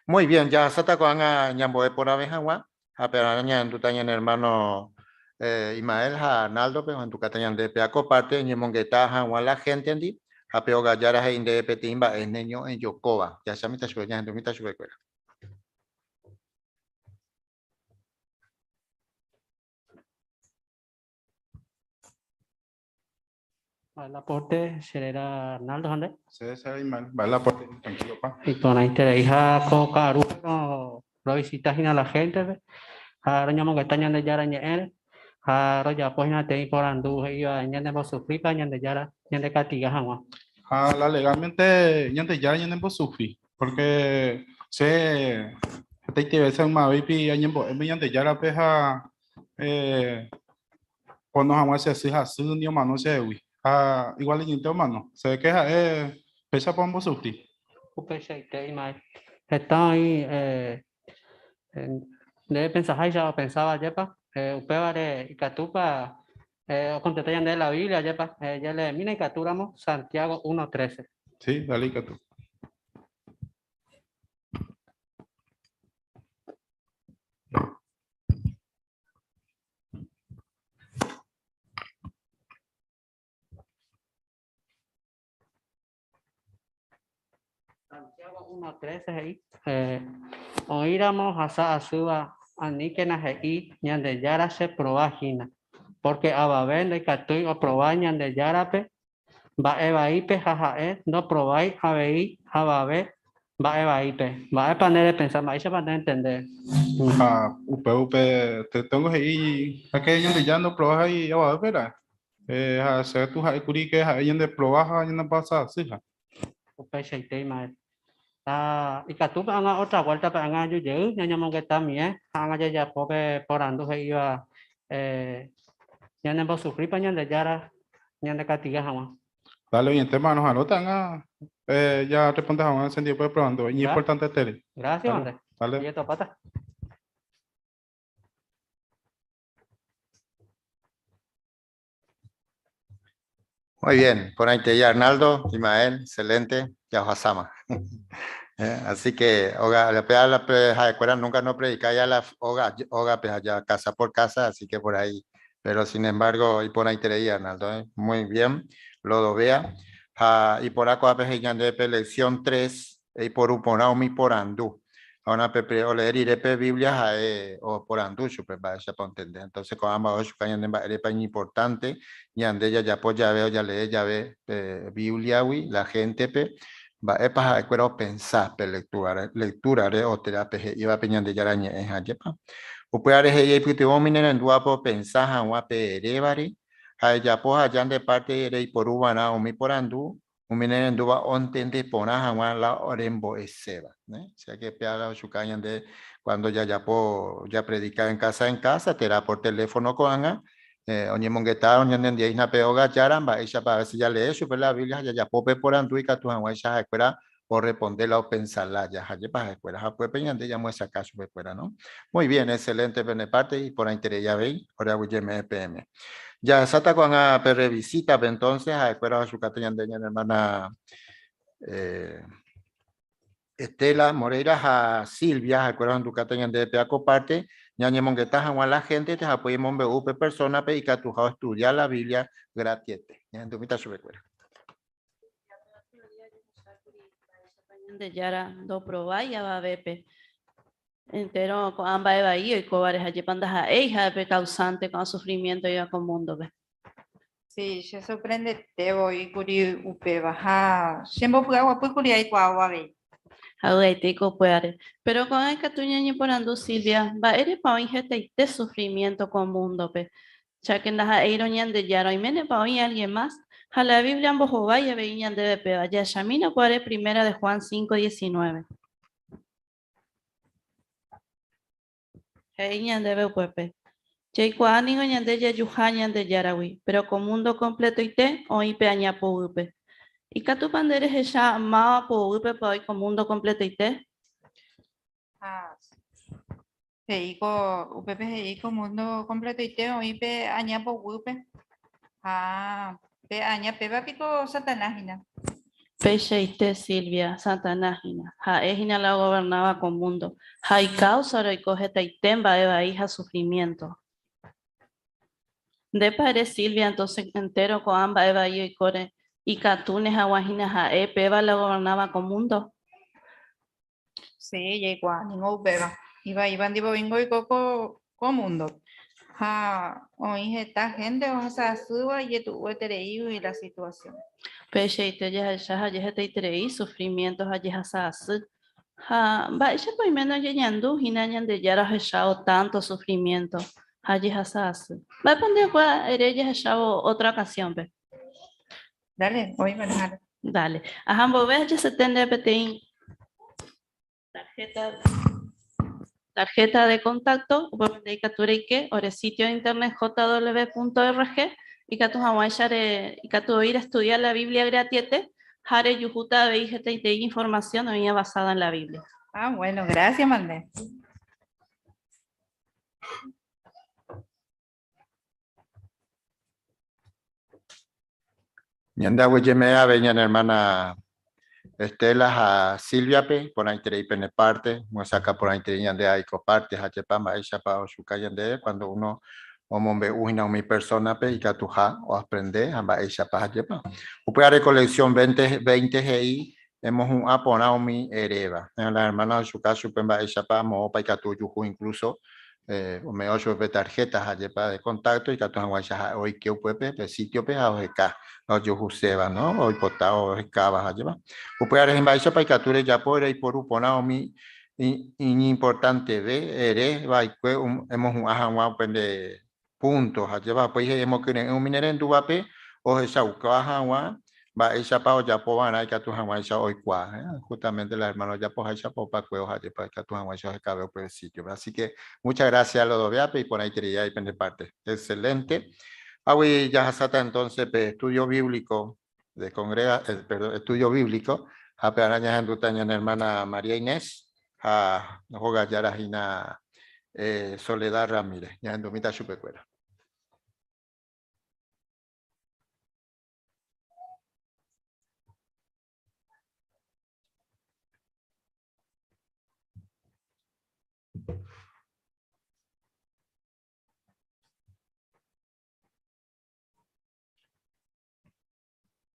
Muy bien, jahasáta ko'ág̃a ñambo'e porãve hag̃ua, ha pearã ñahendúta ñane hermano Ismael ha Arnaldo-pe, ohendukáta ñande pe ako parte oñemongeta hag̃ua la gente-ndi, ha pe ogajára he'i ndéve peteĩ mba'e neño'ẽjokóva. Jahechamíta chupe, ñahendumíta chupekuéra. Mba'e aporte, che réra Arnaldo ha nde? Che che Ismael, mba'e aporte, tranquilo pa. Iporãiterei ha ko ka'arúpe rovisita hína la gente-pe ha roñomongeta Ñandejára ñe'ẽre ha rojapo hína peteĩ porandu he'íva ñanembosufrípa Ñandejára ñandekatiga hag̃ua. Ha la legalmente Ñandejára ñanembosufri, Porque che hetaite veces ymavéipi añembo'éme Ñandejárape ha eh, pono hag̃ua che sy hasy ni omano chehegui. Ha igualeñoite omano. Se ve que ha'e péichapa ombosufri. Upeichaite imae. Heta oĩ eh, nde pensaháicha opensáva ajépa, eh, upévare ikatúpa eh, okontesta ñandéve la Biblia ajépa, eh, jaleemína ikatúramo Santiago 1.13. Sí, dale ikatu. Santiago 1.13 he'i, eh, oĩramo ohasa asýva aníkena he'i Ñandejára cheprova hína, pórke avave ndaikatúi oprova Ñandejárape mba'e vaípe ha ha'e ndoprovái avei avave mba'e vaípe. Mba'épa nde repensa? Mba'éichapa nde entende? Ha upe upe tengo he'i ha'e Ñandejára ndoprovái avavépe ra'e. Eh, ha che katu ha'e kuri ke ha'e ñande prova ha ñanepasa asy ha. Upeichaite imae. Ha ikatu pe ág̃a otra vuelta pe ág̃a aju jey ñañomongetamie ha ág̃a jajapo pe porandu he'íva eh, ñanembosufrípa Ñandejára ñandekatiga hag̃ua. Dale oñete mano halóta ág̃a eh, ja responde hag̃ua sentido pe porandu, iñimportanteterei. Gracias, Dale, Andrés. dale. Jetopáta. Muy bien, porãitei Arnaldo, Imael, excelente, jaohasáma. Así que óga, péa la ha'ekuéra nunca no predicái a la óga, ógape ha ja casa por casa, así que por ahí. Pero sin embargo, iporãiterei Arnaldo, eh? Muy bien, Lodovea. Ha iporã ko'ápe he'i ñandéve pe lección 3, eiporu porã umi porandu. Ha una pe olee rire pe Biblia ha'e oporandu chupe mba'éichapa ontende. Entonces ko'ã mba'e ohechuka ñande mba'érepa iñimportánte ñande jajapo jave o jalee jave pe Bíbliagui la héntepe, mba'épa ha'ekuéra opensa pe lectura-re, lectura-re o térã pe he'íva pe Ñandejára Ñe'ẽ ha ajépa. Upévare he'i eipytyvõ umi nerendúvape opensa hag̃ua pe erévare ha ejapo aja nde párte reiporu va'erã umi porandu umi nerendúva ontende porã hag̃ua la orembo'eséva. Osea ke péva la ochuka ñande cuando jajapo japredika en casa en casa térã por teléfono ko'ág̃a, oñemongeta ñanendiaína pe óga jára mba'éichapa a veces jalee chupe la Biblia ha jajapo pe porandu ikatu hag̃uáicha ha'ekuéra orreponde la opensa lája ha jepa ha'ekuéra ha upépe ñande jamuesakã chupekuéra, no? Muy bien, excelente pene parte iporãiterei avei ore aguyjeme'ẽ peẽme. Jahesáta ko'ág̃a pe revisítape entonces ha'ekuéra ohechukáta ñande ñane hermana Estela Moreira ha Silvia ha'ekuéra ohendukáta ñandéve péva ko parte ñañemongeta hag̃ua la gente ha upéi emombe'u pe persona-pe ikatuha oestudia la Biblia gratiete. Ñahendumíta chupekuéra. Ñandejára ndoprovái avavépe. Entéro ko'ã mba'e vai oikóvare ha jepa ndaha'éi ha'e pe kausánte ko'ã sufrimiénto oĩva ko múndope. Sí, che sorprendete voi kuri upéva ha chembopy'aguapy kuri aikuaávo avei. Ha vy'aite upévare. Péro ko'ág̃a ikatu ñañeporandu Silvia, mba'érepa oĩ hetaite sufrimiénto ko múndope? Cháke ndaha'éirõ Ñandejára, oiménepa oĩ álgien mas? Ha la Biblia ombohovái avei ñandéve péva. Jahechamína kuaare Primera de Juan 5, 19. He'i ñandéve upépe, Jaikuaa ningo ñande jajuha Ñandejáragui, péro ko múndo kompletoite oĩ pe aña poguýpe. Ikatúpa nde rehecha máva poguýpepa oĩ ko múndo kompletoite? Ha he'i ko, upépe he'i ko mundo completoite oĩ pe aña poguýpe. Ha pe aña péva piko Satanás hína. Peichaite Silvia, Satanás hína. Ha'e hína la ogovernáva ko mundo. Ha ikáusare oiko hetaite mba'e vai ha sufrimiénto. Ndépa ere Silvia entonces entéro ko'ã mba'e vai oikóre ikatúne haguã hína ha'e péva la ogovernáva ko mundo? Sí, jaikuaa ningo upéva. Ivaíva ndive oĩngo oiko ko, ko mundo. Ha oĩ heta hénte ohasa asýva ijetu'uetereígui la situación. Peichaite jahecha ha jehetaiterei sufrimiento ha jehasa asy. Ha mba'éichapa oiméne oñeñandu hína Ñandejára ohechávo tánto sufrimiento ha jehasa asy. Mba'épa nde okua ere jahechávo ótra ocasión-pe? Dale, voy a manejar. Dale. Aha mboyve ajesete nde peteĩ tarjeta, tarjeta de contacto, upépe nde ikatu reike ore sitio de internet jw.org, ikatu hag̃uáicha re, ikatu voi restudia la Biblia gratiete ha rejuhúta avei hetaitei información oĩva basada en la Biblia. Ah, bueno, gracias, Mandé. Ñande aguyjeme'ẽ avei ñane hermana Estela ha Silvia-pe, porãiterei pene parte, omyesakã porãiterei ñande aiko parte ha jepa mba'éichapa ochuka ñandéve cuando uno omombe'u hína umi persona-pe ikatuha oaprende ha mba'éichapa ha jepa. Upéva recolección 20, 20 he'i emohu'ã porã umi eréva. La hermana ochuka chupe mba'éichapa moõpa ikatu ojuhu incluso ome'ẽ chupe pe tarjeta ha jepa de contacto ikatu hag̃uáicha ha'e oike upépe pe sitio-pe ha oheka la ojuhuséva, no? Oipota ohekáva ha jepa. Upéva rehe mba'éichapa ikatu rejapo reiporu porã umi iñimportanteve ere va'ekue emohu'ã hag̃ua upe nde Punto. Ha jepa upéi he'i emokyre'ỹ umi ne rendúvape ohechauka hag̃ua mba'éichapa ojapo va'erã ikatu hag̃uáicha oikuaa. Justamente la hermana ojapoháichapa opakuévo ha jepa ikatu hag̃uáicha ohekave upe sitio-pe. Así que muchas gracias Lodovéape iporãiterei avei pende parte. Excelente. Águi jahasáta entonces pe estudio bíblico de congrega, perdón, estudio bíblico ha pearã ñahendúta ñane hermana María Inés ha hóga jára hína Soledad Ramírez. Ñahendumíta chupekuéra.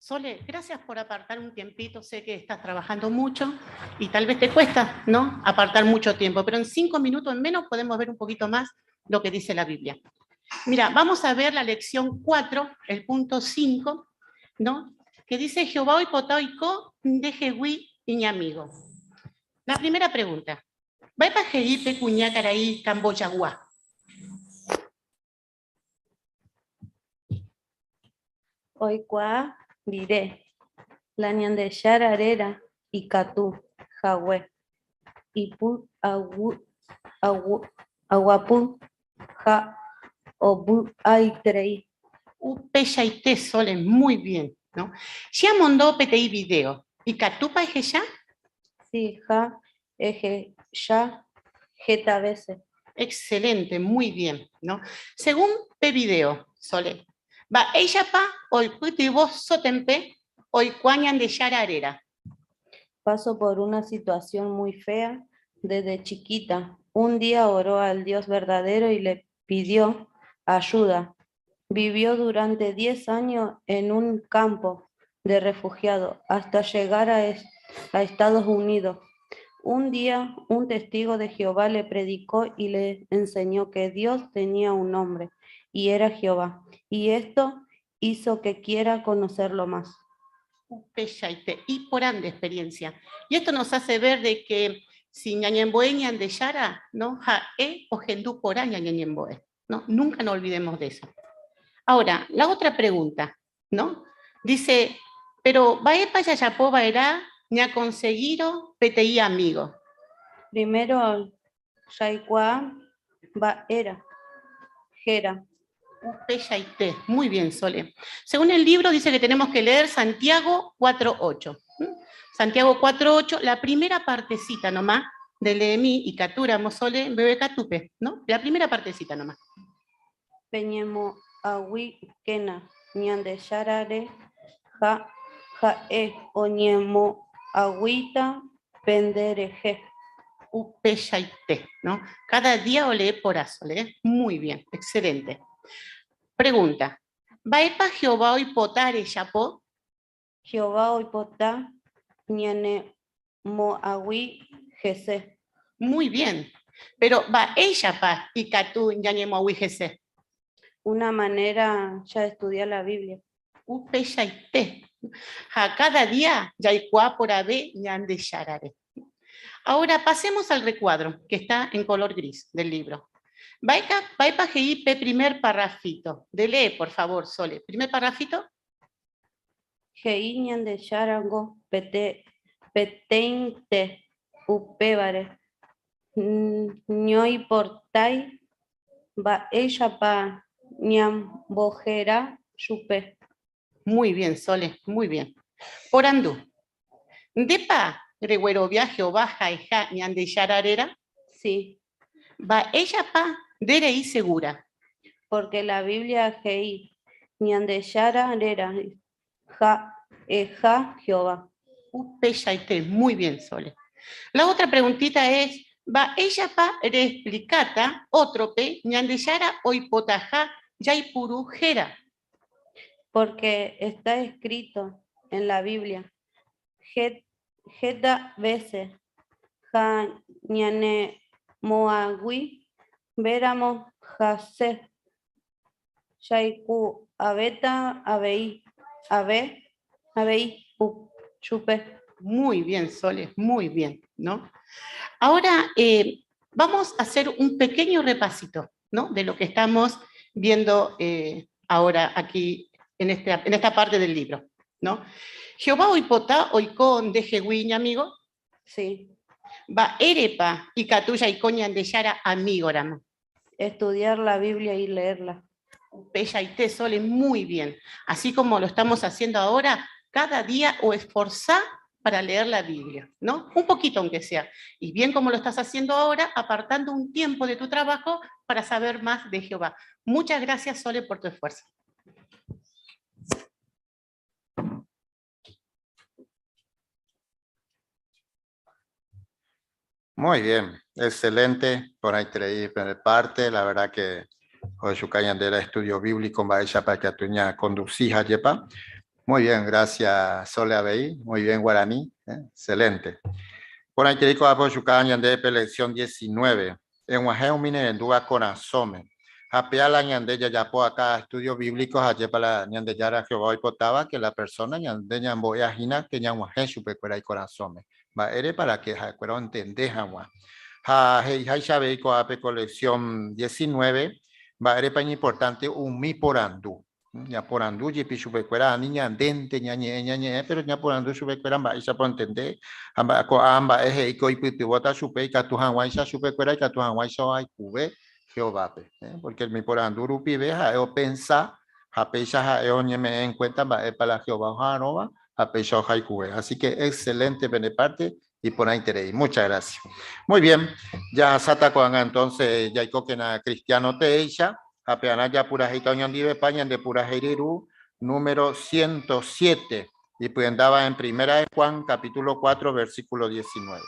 Sole, gracias por apartar un tiempito. Sé que estás trabajando mucho y tal vez te cuesta, ¿no? Apartar mucho tiempo, pero en 5 minutos en menos podemos ver un poquito más lo que dice la Biblia. Mira, vamos a ver la lección 4, el punto 5, ¿no? Que dice Jehová oipota oiko ndehegui iñamigo. La primera pregunta. Mba'épa he'i pe kuñakarai Kambojagua? Oikuaa rire la Ñandejára réra ikatu hague ipy'aguapy ha ovy'aiterei. Upeichaite Sole, muy bien, ¿no? Che amondo peteĩ video. Ikatúpa ehecha? Sí, ja ehecha heta vése. Excelente, muy bien, ¿no? Según pe video, Sole, mba'éichapa oipytyvõ Sótenpe oikuaa Ñandejára réra? Pasó por una situación muy fea desde chiquita. Un día oró al Dios verdadero y le pidió ayuda. Vivió durante 10 años en un campo de refugiados hasta llegar a Estados Unidos. Un día un testigo de Jehová le predicó y le enseñó que Dios tenía un nombre y era Jehová. Y esto hizo que quiera conocerlo más. Upeichaite, iporã experiencia. Y esto nos hace ver de que si ñañembo'e Ñandejára, ¿no? Ha'e ohendu porã ñane ñembo'e, ¿no? Nunca nos olvidemos de eso. Ahora, la otra pregunta, ¿no? Dice, pero mba'épa jajapo va'erã ñakonseguírõ peteĩ amigo. Primero, jaikuaa mba'éra, héra. Upeichaite. Muy bien, Sole. Según el libro dice que tenemos que leer Santiago 4.8. Santiago 4.8, la primera partecita nomás de Leemi y Catura Mosole, Bebe Catupe, ¿no? La primera partecita nomás. Peñemoag̃uíkena Ñandejárare ha ha'e oñemoag̃uíta penderehe. Upeichaite, ¿no? Cada día o lee por lee. Muy bien, excelente. Pregunta. Mba'épa Jehová oipota rejapo? Jehová oipota ñanemoag̃ui hese. Muy bien. Pero mba'éichapa ikatu ñañemoag̃ui hese. Una manera ya de estudiar la Biblia. Upeichaite. Ha cada día jaikuaa porãve Ñandejárare. Ahora pasemos al recuadro que está en color gris del libro. Mba'épa he'i pe primer parrafito. Lee, por favor, Sole. Primer parrafito. He'i Ñandejárango pete, peteĩnte upévare. Noimportái mba'éichapa ñambohéra chupe. Muy bien, Sole, muy bien. Porandu. Ndépa reguerovia Jehová ha'eha Ñandejára réra? Sí. Mba'éichapa nde reĩ segura? Porque la Biblia he'i Ñandejára réra ha'eha Jehová. Upeichaite, muy bien, Sole. La otra preguntita es, mba'éichapa reexplicáta ótrope Ñandejára oipotaha jaipuru héra? Porque está escrito en la Biblia, heta veces, ha ñanemoag̃ui véramo hese, jaikuaavéta avei, ave, avei, chupe. Muy bien, Sole, muy bien, ¿no? Ahora vamos a hacer un pequeño repasito, ¿no? De lo que estamos viendo ahora aquí en esta parte del libro, ¿no? Jehová oipota oiko ndehegui iñamigo? Sí. Mba'érepa ikatu jaiko Ñandejára amígoramo. Estudiar la Biblia y leerla. Upeichaite Sole, muy bien. Así como lo estamos haciendo ahora, cada día o esforzá para leer la Biblia, ¿no? Un poquito aunque sea. Y bien como lo estás haciendo ahora, apartando un tiempo de tu trabajo para saber más de Jehová. Muchas gracias, Sole, por tu esfuerzo. Muy bien, excelente. Por ahí parte, la verdad que Josuka Yandera estudio bíblico mba'éichapa ikatu ñaconduci jepa. Muy bien, gracias Sole avei, muy bien guarani, excelente. Porãiterei ko'ápe ochuka ñande pe lección 19, Eg̃uahẽ umi nerendúva korasõme. Ha péa la ñande jajapo acá estudio bíblico ha'épa la Ñandejára Jehová oipotáva que la persona ñande ñambo'ea hína que ñag̃uahẽ chupekuéra ikorasõme. Mba'ére para que ha'ekuéra ontende hag̃ua. Ha he'iháicha avei ko'ápe ko lección 19, mba'érepa iñimportánte umi porandu. Ñaporandu jepi chupekuéra ani ñandénte ñañe'ẽ ñañe'ẽ, péro ñaporandu chupekuéra mba'éichapa ontende ha mba'e ko'ã mba'e he'i ko oipytyvõta chupe ikatu hag̃uáicha chupekuéra ikatu hag̃uáicha ohayhuve Jehovápe. Pórke umi porandu rupive ha'e opensa ha péicha ha'e oñeme'ẽ enkuénta mba'épa la Jehová oha'arõva ha péicha ohayhuve. Así ke excelénte pende párte, iporãiterei. Muchas gracias. Muy bien, jahasáta ko'ág̃a entonces jaikókena cristiano teéicha ha pearã japurahéita oñondivepa ñande purahéi ryru número 107, ipyendáva en Primera de Juan, capítulo 4, versículo 19.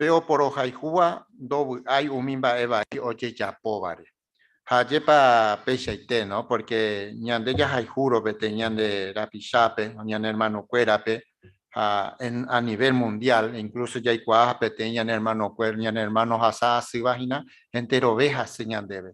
Pe oporohayhúva ndovy'ái umi mba'e vai ojejapóvare. Ha ajépa peichaite, no? Pórke ñande jahayhúrõ peteĩ ñande rapichápe, ñane ermanokuérape, ha a nivel mundial, incluso jaikuaa peteĩ ñane ermanokuéra, ñane ermáno ohasa asýva hína, enterove hasy ñandéve.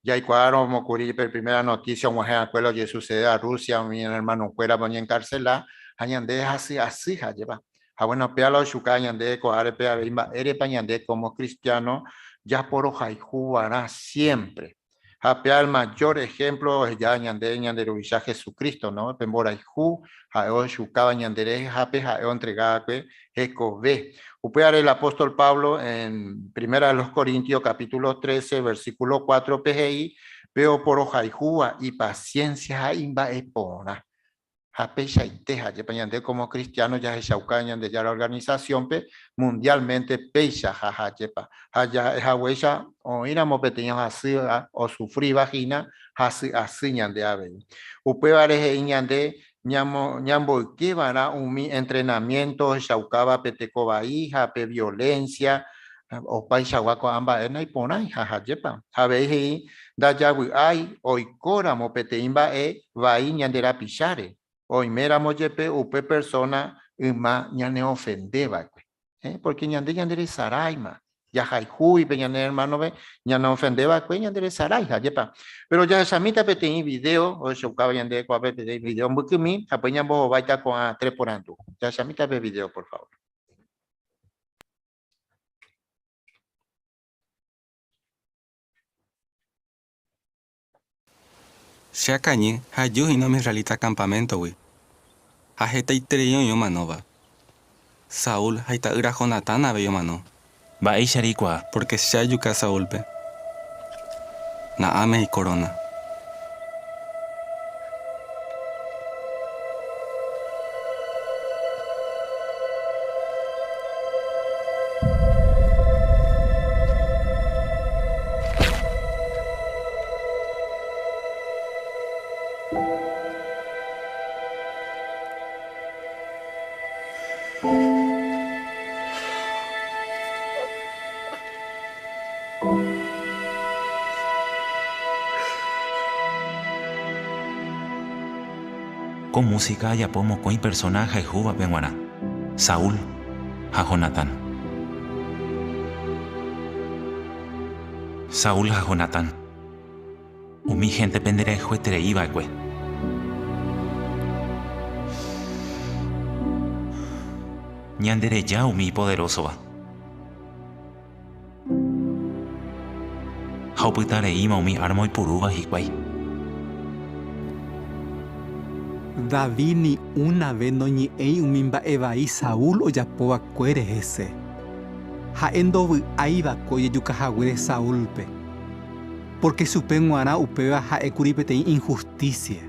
Jaikuaárõ kuri pe primera noticia og̃uahẽ va'ekue la ojesucedéva Rusia umi ñane ermanokuérape oñenkarcela, ha ñande hasy asy ajépa. Ha bueno, péa la ochuka ñande ko árape avei mba'érepa ñande como cristiano japorohayhu va'erã siempre. Ha péa el mayor ejemplo oheja ñande ñande Ruvicha Jesucristo, no? Pe mborayhu ha'e ochukáva ñande rehehápe ha'e ontrega va'ekue hekove. Upévare el apóstol Pablo en Primera de los Corintios capítulo 13 versículo 4 pe he'i, Pe oporohayhúva ipaciencia ha imba'eporã. Ha peichaite, ajépa ñande como cristiano jahechauka Ñandejára organización-pe mundialmente péicha ha ajépa. Ha ja'e haguéicha oĩramo peteĩ ohasýva, osufríva hína, hasy asy ñande avei. Upévare he'i ñande ñamboyke va'erã umi entrenamiento ohechaukáva pe teko vai ha pe violencia, opaichagua ko'ã mba'e naiporãi ha ajépa. Ha avei he'i ndajavy'ái oikóramo peteĩ mba'e vai ñande rapicháre, oiméramo jepe upe persóna yma ñaneofende va'ekue. Pórke ñande ñanderesaráima, jahayhúgui pe ñane ermánope ñaneofende va'ekue ñanderesarái, ajépa. Péro jahechamíta peteĩ vidéo ohechaukáva ñande ko'ápe peteĩ vidéo mbykymi ha upéi ñambohováita ko'ã tre porandu. Jahechamíta pe vidéo, por favór. Che akañy ha aju hína umi israelita kampaméntogui, ha hetaiterei oĩ omanóva. Saúl ha ita'ýra Jonatán avei omano. Mba'éicha reikuaa? Pórke che ajuka Saúlpe. Na'áme ikoróna. Ko músika ajapo mokõi persóna ahayhúvape g̃uarã, Saúl ha Jonatán. Saúl ha Jonatán, umi hénte penderayhueterei va'ekue. Ñandereja umi ipoderósova. Ha opyta reíma umi árma oipurúva hikuái. David ni una ves noñe'ẽi umi mba'e vai Saúl ojapo va'ekuére hese. Ha'e ndovy'ái va'ekue ojejuka haguére Saúlpe, pórke chupe g̃uarã upéva ha'e kuri peteĩ inhustísia.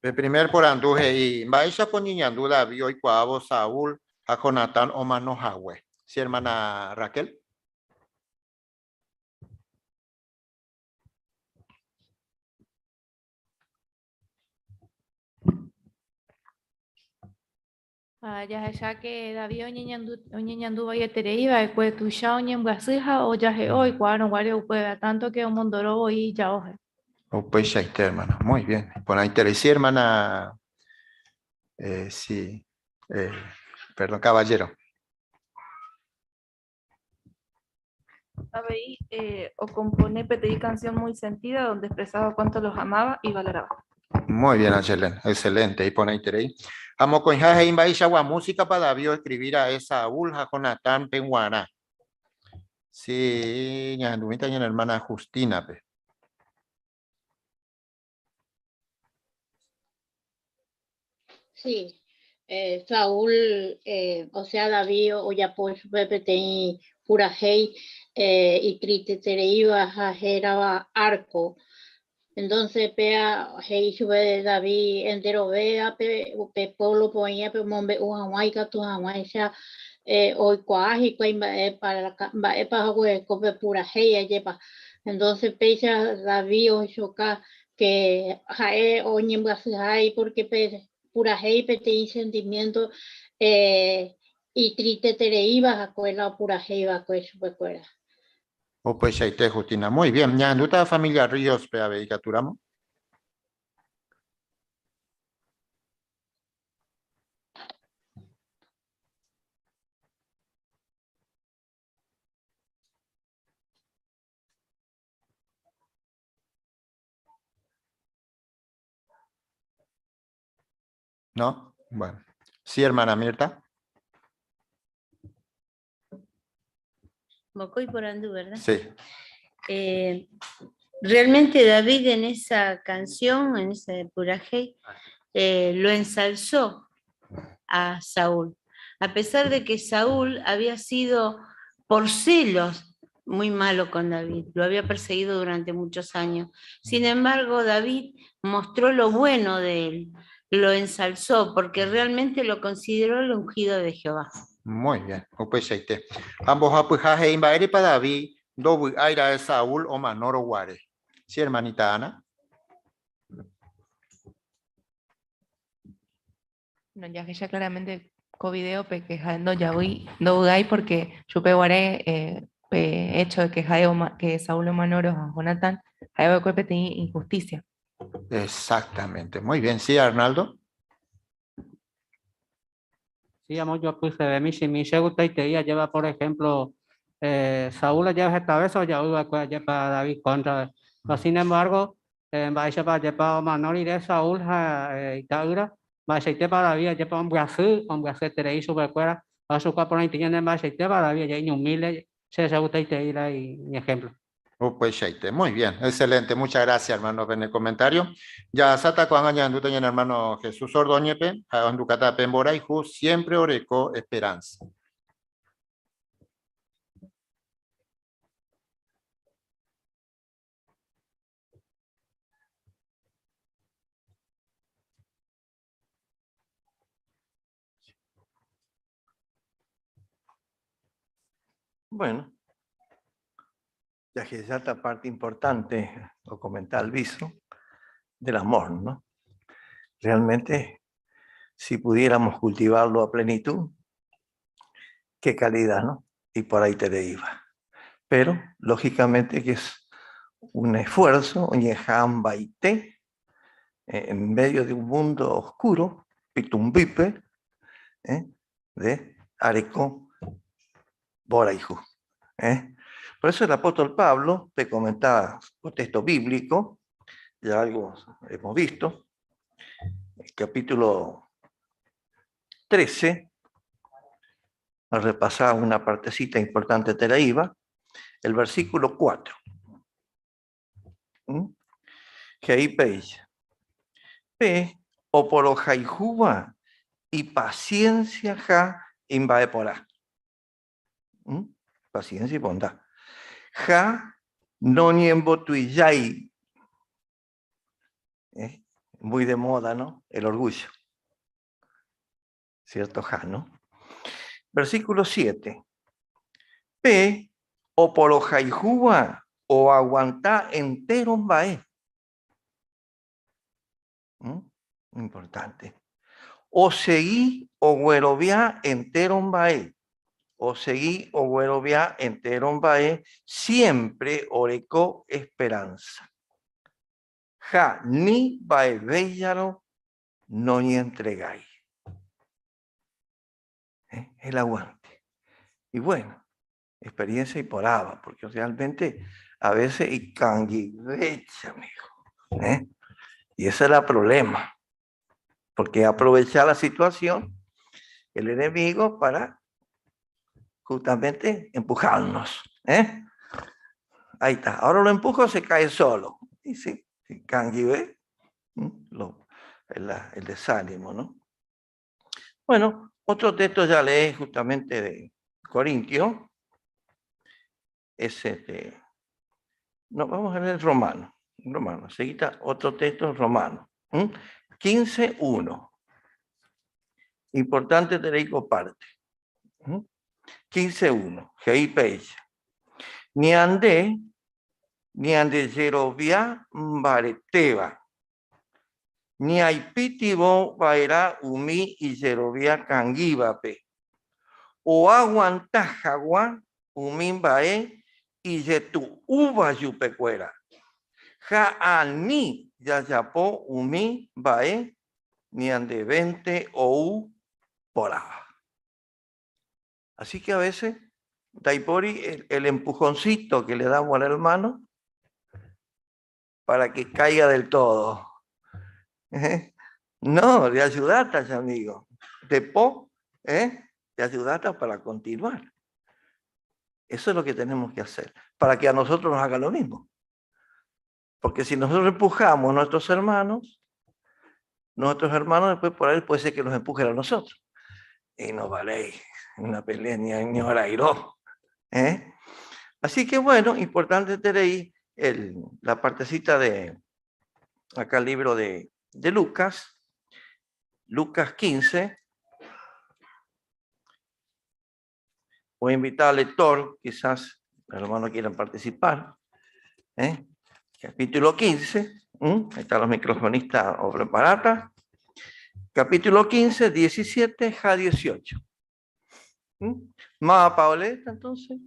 Pe primer porandu he'i, Mba'éichapa oñeñandu David oikuaávo Saúl ha Jonatán omano hague? Sí, hermana Raquel. Ha jahecháke David oñeñandu vaieterei va'ekue, tuicha oñembyasy ha ojahe'o oikuaárõ guare upéva, tánto ke omondoro voi ijaóhe. Upeichaite, hermana. Muy bien. Iporãiterei. Sí, hermana. Sí. Perdón, caballero. Avei ocompone peteĩ canción muy sentida donde expresaba cuánto los amaba y valoraba. Muy bien, Angelén. Excelente. Iporãiterei. Ha mokõiha he'i mba'eichagua músikapa David oescribi ra'e Saúl ha Jonatán-pe g̃uarã. Sí, ñahendumíta ñane hermana Justina-pe. Sí, Saúl, o sea David ojapo chupe peteĩ purahéi itristetereíva ha hérava árko. Entonces péa he'i chupe David enterovévape upe puéblope oĩvape omombe'u hag̃ua ikatu hag̃uáicha oikuaa hikuái mba'épa oguereko pe purahéi ajépa. Entonces péicha David ohechuka ke ha'e oñembyasyhái pórke pe purahéi peteĩ sentimiénto itristetereíva hague la opurahéi va'ekue chupekuéra. Upeichaite, Justina. Muy bien. Ñahendúta familia Ríos-pe avei ikatúramo. ¿No? Bueno. Sí, hermana Mirta. Mokõi porandu, ¿verdad? Sí. Realmente David en esa canción, en ese purahéi, lo ensalzó a Saúl. A pesar de que Saúl había sido por celos muy malo con David, lo había perseguido durante muchos años. Sin embargo, David mostró lo bueno de él, lo ensalzó porque realmente lo consideró el ungido de Jehová. Muy bien, upeichaite. Ha mbohapyha he'i mba'érepa David ndovy'ái ra'e Saúl omanórõ guare. Sí, hermanita Ana. No, jahecha claramente ko videope que ha'e ndojavýi, ndovy'ái porque chupe guare eh, pe hecho de que ha'e oma, que Saúl omanórõ ha Jonatán ha'e va'ekue peteĩ injusticia. Exactamente. Muy bien, sí, Arnaldo. Sí, amo yo puse michĩmi che gustaitei ajéva por ejemplo eh, Saúl ajéva heta vez ojavy va'ekue ajépa David contra pero sin embargo eh, mba'éichapa ajépa omano rire Saúl ha eh, ita'ýra mba'eichaitépa David ajépa ombyasy ombyasyeterei chupekuéra ha chukua porãite ñande mba'eichaitépa David aje iñumílde che che gustaitei la iñejemplo. Upeichaite. Muy bien, excelente. Muchas gracias, hermano, pene comentario. Jahasáta ko'ág̃a ñahendúta ñane hermano Jesús Ordóñez-pe, ha'e ohendukáta pe mborayhu siempre oreko esperanza. Bueno, ya que ya esta parte importante, lo comentaba Alviso, del amor, ¿no? Realmente, si pudiéramos cultivarlo a plenitud, qué calidad, ¿no? Y por ahí te iba. Pero, lógicamente, que es un esfuerzo, un eh, en medio de un mundo oscuro, pitumbipe, ¿eh? de Areco Boraijú. ¿eh? Por eso el apóstol Pablo te comentaba un texto bíblico, ya algo hemos visto, el capítulo 13, a repasar una partecita importante de la IVA, el versículo 4. ¿Mm? He'i péicha, Pe oporohayhúva ipasiénsia ha imba'eporã. ¿Mm? Paciencia y bondad. Ha noñembotuijái. ¿Eh? Muy de moda, ¿no? El orgullo. ¿Cierto? Ja, ¿no? Versículo 7. Pe oporohayhúva oaguanta entero mba'e. ¿Mm? Importante. Osegi oguerovia entero mba'e. Osegi oguerovia entero mba'e, siempre oreko esperanza. Ha ni mba'evéicharõ noñentregái. ¿Eh? El aguante. Y bueno, experiencia iporãva, porque realmente a veces ikangyvecha, amigo. ¿Eh? Y ese es el problema, porque aprovechar la situación el enemigo para justamente empujarnos. ¿eh? Ahí está. Ahora lo empujo, se cae solo. Y sí, ikangyve, lo, el, el desánimo, ¿no? Bueno, otro texto ya leí justamente de Corintio. Es este. No, vamos a leer Romano. Romano. Seguita otro texto romano. 15.1. Importante tener parte. 15.1. He'i péicha. Ñande, ñande jerovia mbaretéva. Ñaipytyvõ va'erã umi ijerovia kangývape, oaguanta hag̃ua umi mba'e ijetu'úva chupekuéra, ha ani jajapo umi mba'e ñandévente ou porãva. Así que a veces ndaipóri el empujoncito que le damos al hermano para que caiga del todo. ¿Eh? No, de ayudarte, amigo. De po, ¿eh? De ayudarte para continuar. Eso es lo que tenemos que hacer, para que a nosotros nos haga lo mismo. Porque si nosotros empujamos a nuestros hermanos, nuestros hermanos después por ahí puede ser que nos empujen a nosotros. Y no vale una pelea ni, ni orairó. ¿eh? Así que bueno, importante tener ahí el, la partecita de acá el libro de, de Lucas, Lucas 15. Voy a invitar al lector, quizás los hermanos quieran participar. ¿eh? Capítulo 15, ¿m? Ahí están los microfonistas o preparata. Capítulo 15, 17 a 18. ¿Mm? Más Pauleta, entonces,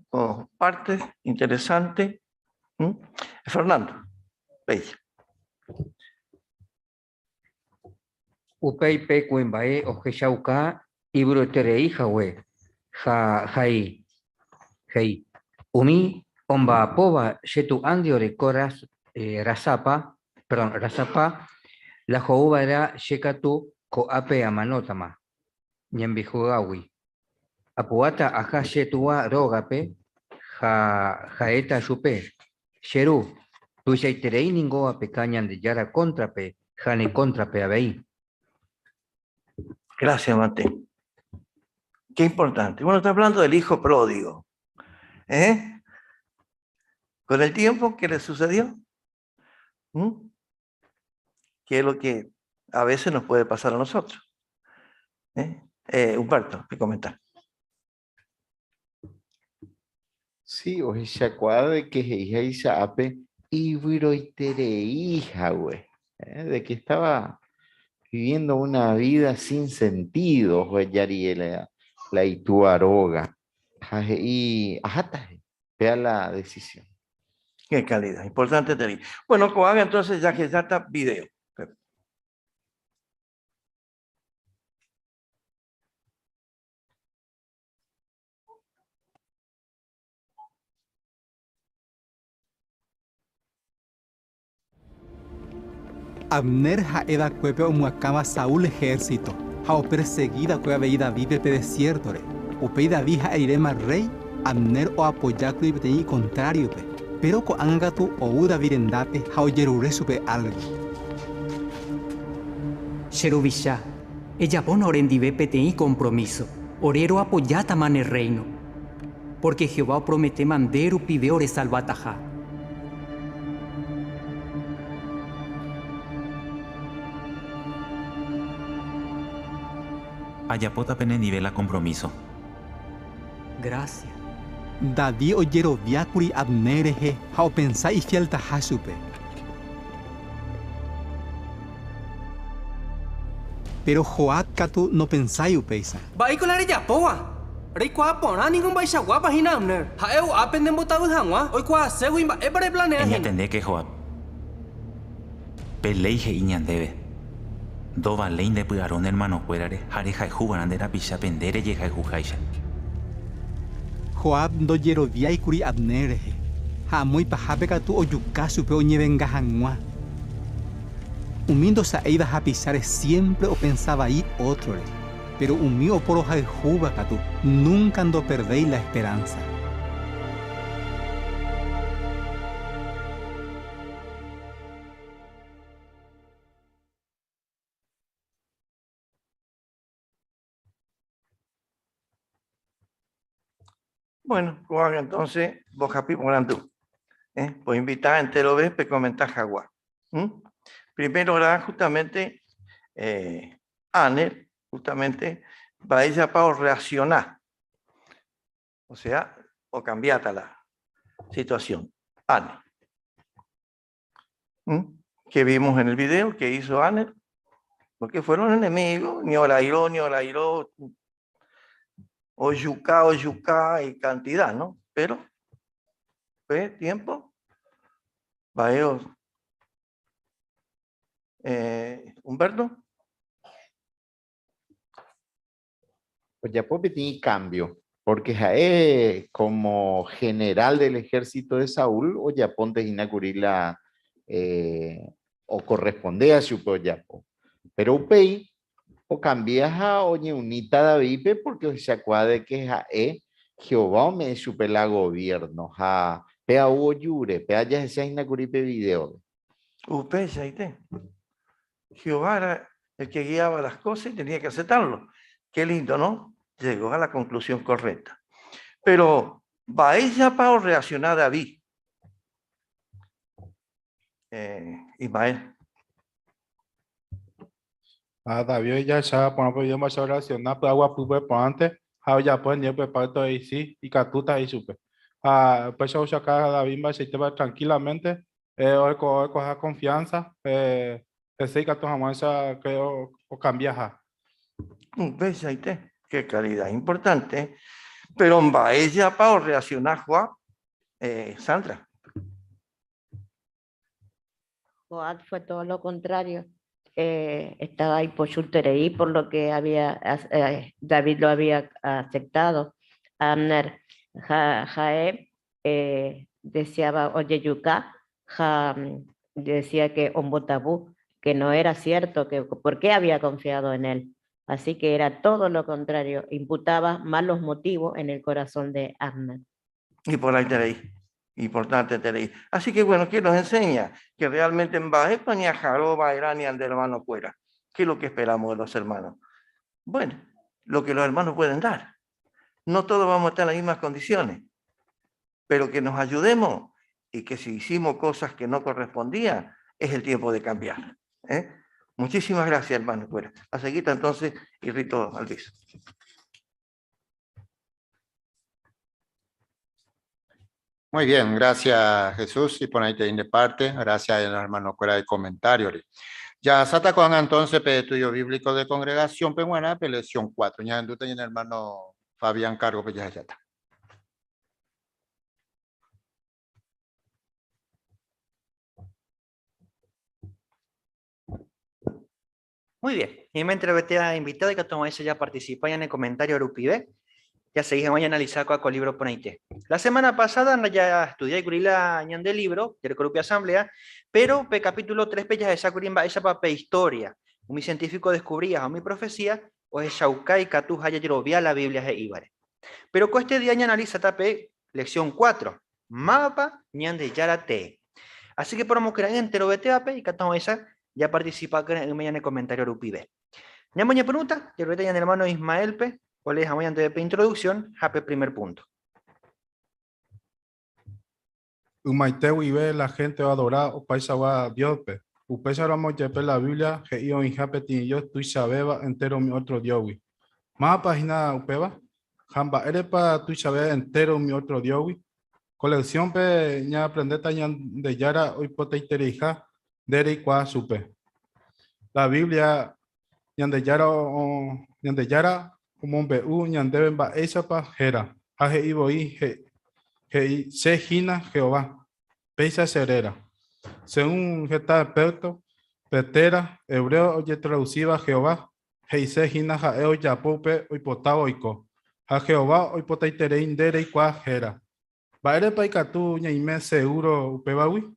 o parte interesante. ¿Mm? Fernando, bella. Upéi pe kuimba'e ohechauka ivyroiterei hague ha he'i, he'i, Umi omba'apóva che tu'ándi oreko rasapa, perdón, rasapa la ho'uva'erã che katu ko'ápe amanótama, ñembijugágui. Apu'áta aha che túa rógape ha ha'éta chupe, Che ru, tuichaiterei ningo apeka Ñandejára kóntrape ha ne kóntrape avei. Gracias, Mateo. Qué importante. Bueno, está hablando del hijo pródigo. ¿Eh? Con el tiempo, ¿qué le sucedió? ¿Mm? ¿Qué es lo que a veces nos puede pasar a nosotros? ¿Eh? Humberto, ¿qué comentar? Sí, ohechakuaa de que he'iháicha ápe ivyroiterei hague, ¿eh? De que estaba viviendo una vida sin sentido, ohejarie la, la itúa róga. Ha he'i aháta he'i, péa la decisión. Qué calidad, importante tener. Bueno, ko'ág̃a entonces jahejáta video. Abner ha'e va'ekue pe omyakãva Saúl ehérsito, ha opersegi va'ekue avei Davídpe pe desiértore. Upéi David ha'e riréma rréi, Abner oapoja kuri peteĩ ikontráriope. Péro ko'ág̃a katu ou David rendápe ha ojerure chupe álgo. Che ruvicha, ejapóna orendive peteĩ kompromíso, ore roapojátama ne rréino, pórke Jehová oprometéma nde rupive oresalvataha. Ajapóta penendive la kompromíso. Grásia. David ojerovia kuri Abner rehe ha opensa ifieltaha chupe. Péro Joab katu nopensái upéicha. Mba'éiko la rejapóva? Reikuaa porã ningo mba'eichaguápa hína Abner. Ha'e o'a pende mbotavy hag̃ua, oikuaaségui mba'épa replanea hína. Eñatendéke Joab. Pe léi he'i ñandéve, Ndovaléi nde py'aro ne ermanokuérare ha rehayhuva'erã nde rapichápe nde rejehayhuháicha. Joab ndojeroviái kuri Abner rehe, ha amo ipahápe katu ojuka chupe oñevenga hag̃ua. Umi ndosa'éiva hapicháre siémpre opensa vai ótrore, péro umi oporohayhúva katu núnka ndoperdéi la esperánsa. Bueno, ko'ág̃a entonces mbohapy porandu. Eh, poinvita enterove pekomenta hag̃ua. ¿Mm? Primerorã justamente eh, Anel, justamente mba'éichapa orreacciona. O sea, ocambiáta la situación. Anel. ¿Mm? Que vimos en el video que hizo Anel, porque fueron enemigos, ni Orairó, ni Orairó, Oyuca, Oyuca y cantidad, ¿no? Pero, fue tiempo, Baeo. Humberto. Ojapo peteĩ cambio, porque ha'e como general del ejército de Saúl ojapónte hína kuri la okorrespondéva chupe ojapo. Pero upéi okambia ha oñeuníta Davídpe porque ohechakuaa de que ha'e Jehová ome'ẽ chupe la gobierno ha péva ou ojúre, péva jahecha hína kuri pe videópe. Upeichaite. Jehová era el que guiaba las cosas y tenía que aceptarlo. Qué lindo, ¿no? Llegó a la conclusión correcta. Pero, mba'éichapa orreacciona David? Eh, Ismael. Ha David ojacha porã pe oiméva mba'éicha orreacciona py'aguapýpe porãnte ha ojapo hendive upe pacto he'i si ikatúta he'i chupe. Ha upéicha ohechauka David mba'eichaitépa tranquilamente orekoha confianza hese ikatu hag̃uáicha ke okambiaha. Upeichaite, qué calidad importante. Pero mba'éichapa orreacciona Joab, Sandra? Joab fue todo lo contrario. Estaba ipochyterei por lo que había, David lo había aceptado. Abner ha ha'e deseaba ojejuka ha decía que ombotavy, que no era cierto, que por qué había confiado en él. Así que era todo lo contrario, imputaba malos motivos en el corazón de Abner. Iporãiterei, importanteterei. Así que bueno, ¿qué nos enseña? Que realmente mba'épa ñajarõ va'erã ñande hermano-kuéra. ¿Qué es lo que esperamos de los hermanos? Bueno, lo que los hermanos pueden dar. No todos vamos a estar en las mismas condiciones, pero que nos ayudemos y que si hicimos cosas que no correspondían, es el tiempo de cambiar. ¿eh? Muchísimas gracias, hermano. Bueno, a seguir entonces y rito al piso. Muy bien, gracias Jesús y por ahí te de parte, gracias hermano fuera de comentario. Jahasáta ko'ág̃a entonces pe estudio bíblico de congregación pe g̃uarã pe lección 4. Ñahendúta ñane hermano Fabián cargo pe jahecháta. Muy bien. Y me entrevisté invitado y que toma ya participa en el comentario rupive. Ya seguí voy a analizar con el libro poneite. La semana pasada ya estudié y la ñande libro, de asamblea, pero pe capítulo 3 pe ya esa curimba esa pa pe historia. Umi científico descubría o mi profecía o es y katu haya la Biblia he ibare. Pero con este día analiza tape lección 4. Mapa ñande yara te. Así que por que entero BTAP y catamos esa ya participa en el comentario rupibe. Ñamoña pregunta, y ahorita ya hermano Ismael P. O le dejamos antes de introducción, jape primer punto. Ymaite guive la gente oadora opaichagua Diospe. Upéicharamo jepe la Biblia he'i oĩha peteĩ Dios tuichavéva entéro umi ótro diósgui. Mávapa hína upéva? Ha mba'érepa tuichave entéro umi ótro diósgui? Ko leksiónpe ñaaprendéta Ñandejára oipotaitereiha nde reikuaa chupe. La Biblia Ñandejára Ñandejára omombe'u ñandéve mba'éichapa héra, ha he'i voi he'i, Che hína Jehová, péicha che réra. Según heta experto, pe téra hebreo ojetradusíva Jehová, he'ise hína ha'e ojapo upe oipotáva oiko. Ha Jehová oipotaiterei nde reikuaa héra. Mba'érepa ikatu ñaime segúro upévagui?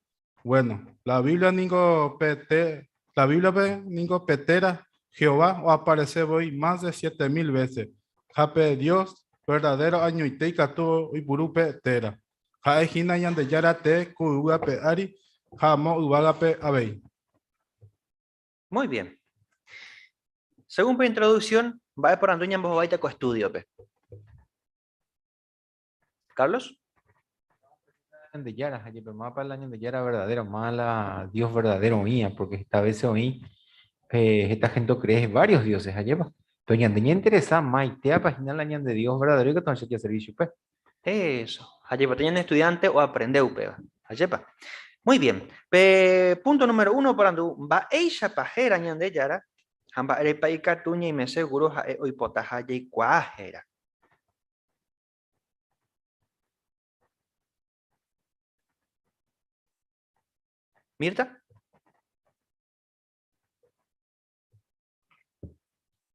Vuéno, la Biblia ningo pe la Bíbliape ningo pe téra Jehová oaparese voi mas de siete mil vése, ha pe Dios verdadéro añoite ikatu oipuru pe téra. Ha'e hína Ñandejára tee ko yvy ape ári ha amo yvágape avei. Muy bien. Según pe introducción, mba'e porandu ñambohováita ko estúdiope. Carlos. Ñandejára, ha jepe mávapa la Ñandejára verdadero, máva la Dios verdadero oĩva, porque heta veces oĩ eh, heta gente ocree varios dioses, ajépa. Pero ñande ñainteresa maitéapa hína la ñande Dios verdadero ikatu hag̃ua jaservi chupe. Eso. Ajépa, ñane estudiante oaprende upéva. Ajépa. Muy bien. Pe punto número uno porandu, mba'éichapa héra Ñandejára ha mba'érepa ikatu ñaime seguro ha'e oipotaha jaikuaa héra. Mirta.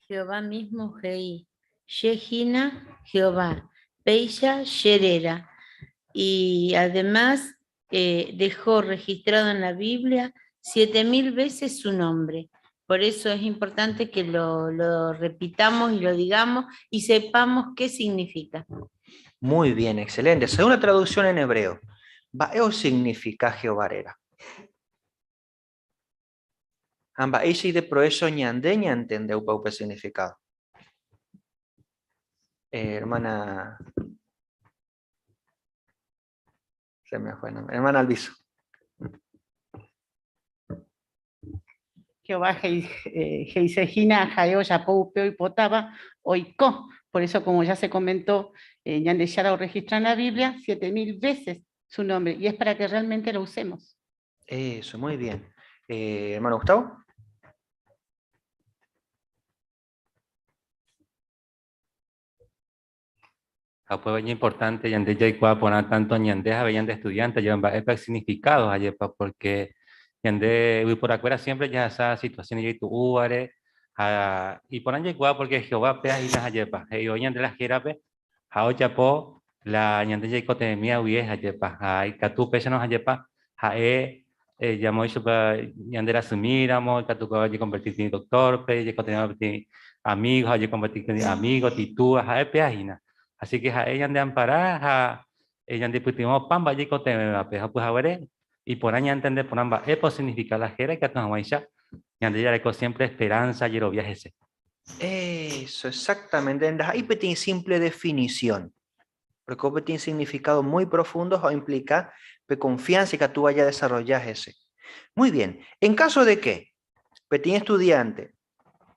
Jehová mismo he'i, Che hína Jehová, péicha che réra. Y además dejó registrado en la Biblia 7000 veces su nombre. Por eso es importante que lo, lo repitamos y lo digamos y sepamos qué significa. Muy bien, excelente. Según la traducción en hebreo, Mba'e significa Jehová réra. Ha mba'éicha ideproécho ñande ñantende upe upe significado. Eh, hermana. Se me fue el nombre. Hermana Alviso. Jehová he'isehína ha'e ojapo upe oipotáva oiko. Por eso, como ya se comentó, eh, Ñandejára registra en la Biblia 7000 veces su nombre y es para que realmente lo usemos. Eso, muy bien. Eh, hermano Gustavo. Ha upéva iñimportante ñande jaikuaa porã tanto ñande ha avei ñande estudiante jave mba'épa significado ajépa porque ñande yvyporakuéra siempre jahasa situaciones jaitu'úvare ha iporã jaikuaa porque Jehová péa hína ajépa he'i voi ñande la hérape ha ojapo la ñande jaikotevẽmíva guive ajépa ha ikatu upéicharõ ajépa ha'e jamoĩ chupe ñande rasymíramo ikatu ojekonverti peteĩ doctor-pe, jaikotevẽva peteĩ amigo ha ojekonverti peteĩ amigo, titúa, ha'e péa hína. Así que ha'e ñandeampara ha ñandepytyvõ opa mba'e jaikotevẽvape. Ha upéhaguére iporã ñantende porã mba'épa osignifika la héra ikatu hag̃uáicha ñande jareko siempre esperanza jerovia hese. Eso, exactamente. Ndaha'éi peteĩ simple definición. Oreko peteĩ significado muy profundo ha oimplika pe confianza ikatúva jadesarrolla hese. Muy bien, en caso de que peteĩ estudiante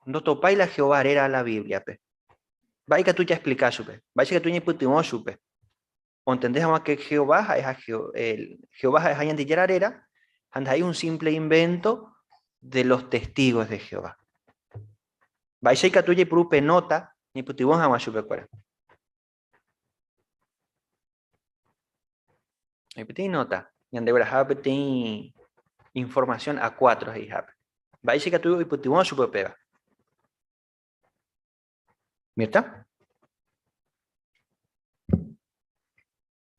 ndotopái la Jehová réra la Biblia-pe, mba'e ikatu jaexplika chupe? Mba'éicha ikatu ñaipytyvõ chupe ontende hag̃ua ke Jehová ha'eha Jehová ha'eha Ñandejára réra ha ndaha'éi un simple invento de los testigos de Jehová? Mba'éicha ikatu jaipuru pe nota ñaipytyvõ hag̃ua chupekuéra? Hay peteĩ nota, ñandegueraháva peteĩ información A4 he'ihápe. Mba'éicha ikatu oipytyvõ chupe upéva? Mirta?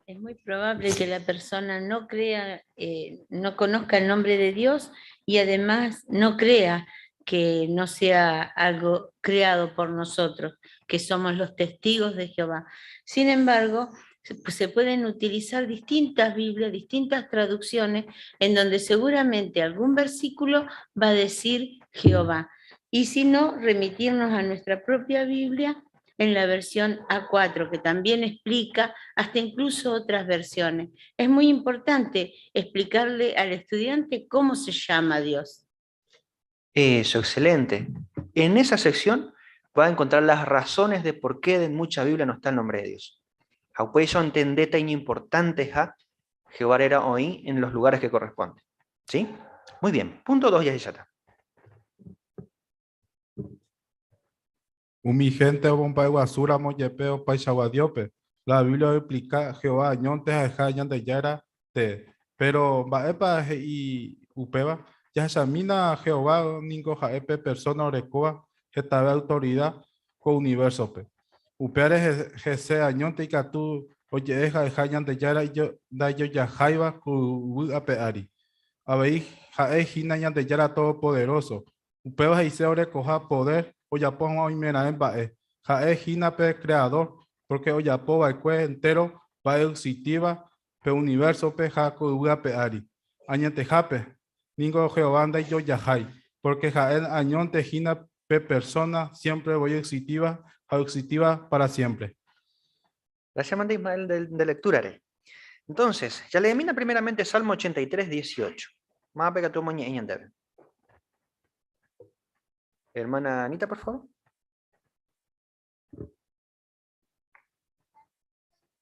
Es muy probable que la persona no crea, eh, no conozca el nombre de Dios y además no crea que no sea algo creado por nosotros, que somos los testigos de Jehová. Sin embargo, se pueden utilizar distintas Biblias, distintas traducciones, en donde seguramente algún versículo va a decir Jehová. Y si no, remitirnos a nuestra propia Biblia en la versión A4, que también explica hasta incluso otras versiones. Es muy importante explicarle al estudiante cómo se llama Dios. Eso, excelente. En esa sección va a encontrar las razones de por qué en mucha Biblia no está el nombre de Dios. Ha upéicha ontendéta iñimportanteha Jehová réra oĩ en los lugares que corresponde. ¿Sí? Muy bien. Punto 2 jahecháta. Umi hénte omomba'eguasúramo jepe opaichagua Dióspe, la Biblia oexplika Jehová añónte ha'eha Ñandejára tee. Péro mba'épa he'i upéva? Jahechamína Jehová ningo ha'e pe persóna orekóva hetave autorida ko univérsope. Upévare hese añónte ikatu oje'e ha'eha Ñandejára ndaijojaháiva ko yvy ape ári. Avei ha'e hína Ñandejára Todopoderóso, Upéva he'ise orekoha podér ojapo hag̃ua oimeraẽ mba'e. Ha'e hína pe Kreadór, pórke ojapo va'ekue entéro mba'e oexistíva pe univérsope ha ko yvy ape ári. Añetehápe, ningo Jehová ndaijojahái, pórke ha'e añónte hína pe persóna siémpre voi oexistíva ha oexistíva pára siémpre. Gracias, manda Ismael, de lectura. Entonces, ya leemina primeramente Salmo 83, 18. Mávapa ikatu omoñe'ẽ ñandéve. Hermana Anita, por favor.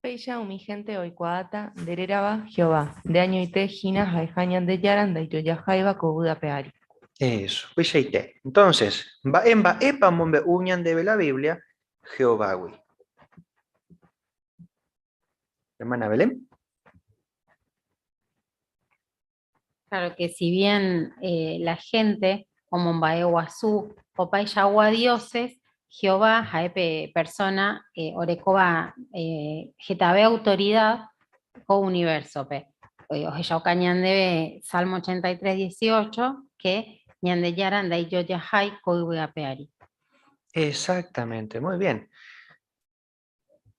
Péicha umi hénte oikuaáta nde rérava Jehová, nde añoite hína ha'eha Ñandejára ndaijojaháiva ko yvy ape ári. Eso, upeichaite. Entonces, mba'e mba'épa omombe'u ñandéve la Biblia Jehovágui? Hermana Belén. Claro que si bien eh, la gente omomba'eguasu opaichagua dioses, Jehová ha'e pe persona eh, orekóva eh, hetave autoridad ko universo-pe. Eh, ohechauka ñandéve Salmo 83, 18, que Ñandejára ndaijojahái ko yvy ape ári. Exactamente, muy bien.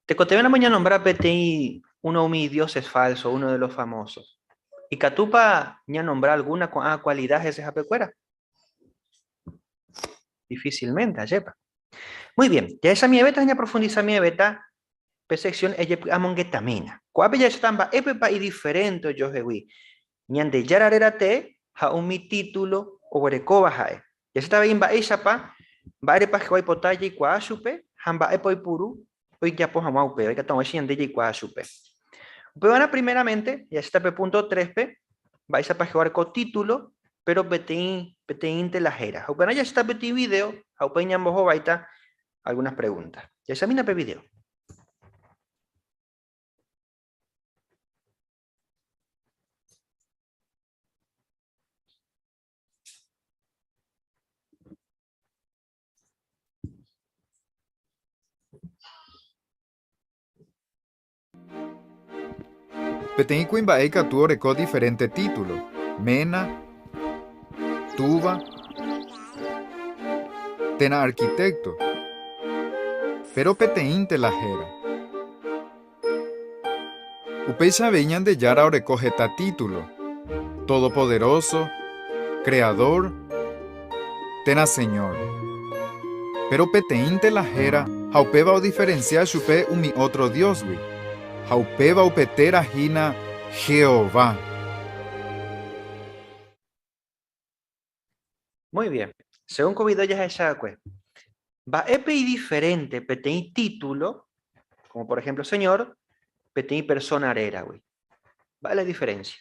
Tekotevẽramo ñanombra peteĩ uno umi dioses falso, uno de los famosos. Ikatúpa ñanombra alguna ko'ã cualidad hesehapekuéra? Difícilmente, ajépa. Muy bien, jahechamivéta ha ñaprofundisamivéta pe sección Ejepy'amongetamína. Ko'ápe jahecháta mba'épepa idiferénte ojohegui Ñandejára réra tee ha umi título oguerekóva ha'e. Jahecháta avei mba'éichapa, mba'érepa Jehová oipota jaikuaa chupe ha mba'épa oipuru ojapo hag̃ua upéva, ikatu hag̃uáicha ñande jaikuaa chupe. Upevarã primeramente, jahecháta pe punto tréspe, mba'éichapa Jehová oreko título, péro peteĩ peteĩnte la héra. Ha upevarã jahecháta peteĩ vidéo ha upéi ñambohováita algunas preguntas. Jahechamína pe vidéo. Peteĩ kuimba'e ikatu oreko diferénte título, ména, túva, térã arkitékto, péro peteĩnte la héra. Upéicha avei Ñandejára oreko heta título, Todopoderoso, Creador térã Señor. Péro peteĩnte la héra ha upéva odiferensia chupe umi ótro diósgui, ha upéva upe téra hína Jehová. Muy bien. Según ko video jahecha va'ekue, mba'épe idiferente peteĩ título, como por ejemplo Señor, peteĩ persona réragui? Mba'e la diferencia?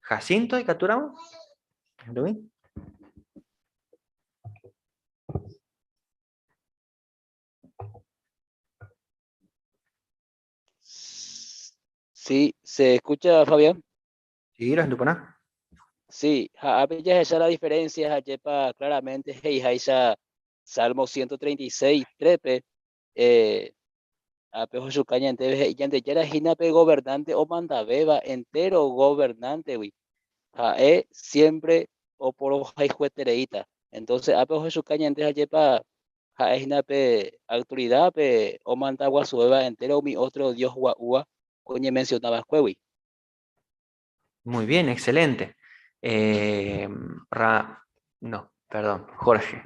Jacinto, ikatúramo? Rubí. Sí, ¿se escucha, Fabián? Sí, rohendu porã. Sí, ha ápe jahecha la diferencia ha'épa claramente he'iháicha Salmo 136, 3-pe, eh, ápe ohechuka ñandéve he'i Ñandejára hína pe gobernante omandavéva entero gobernantegui, ha'e siempre oporohayhuetereíta. Entonces ápe ohechuka ñande ha'épa Ha'e hína pe autorida pe omanda guasuvéva entéro umi ótro dios gua'úva oñemensiona va'ekuégui. Muy bien, excelente. Eh, Ra... No, perdón, Jorge.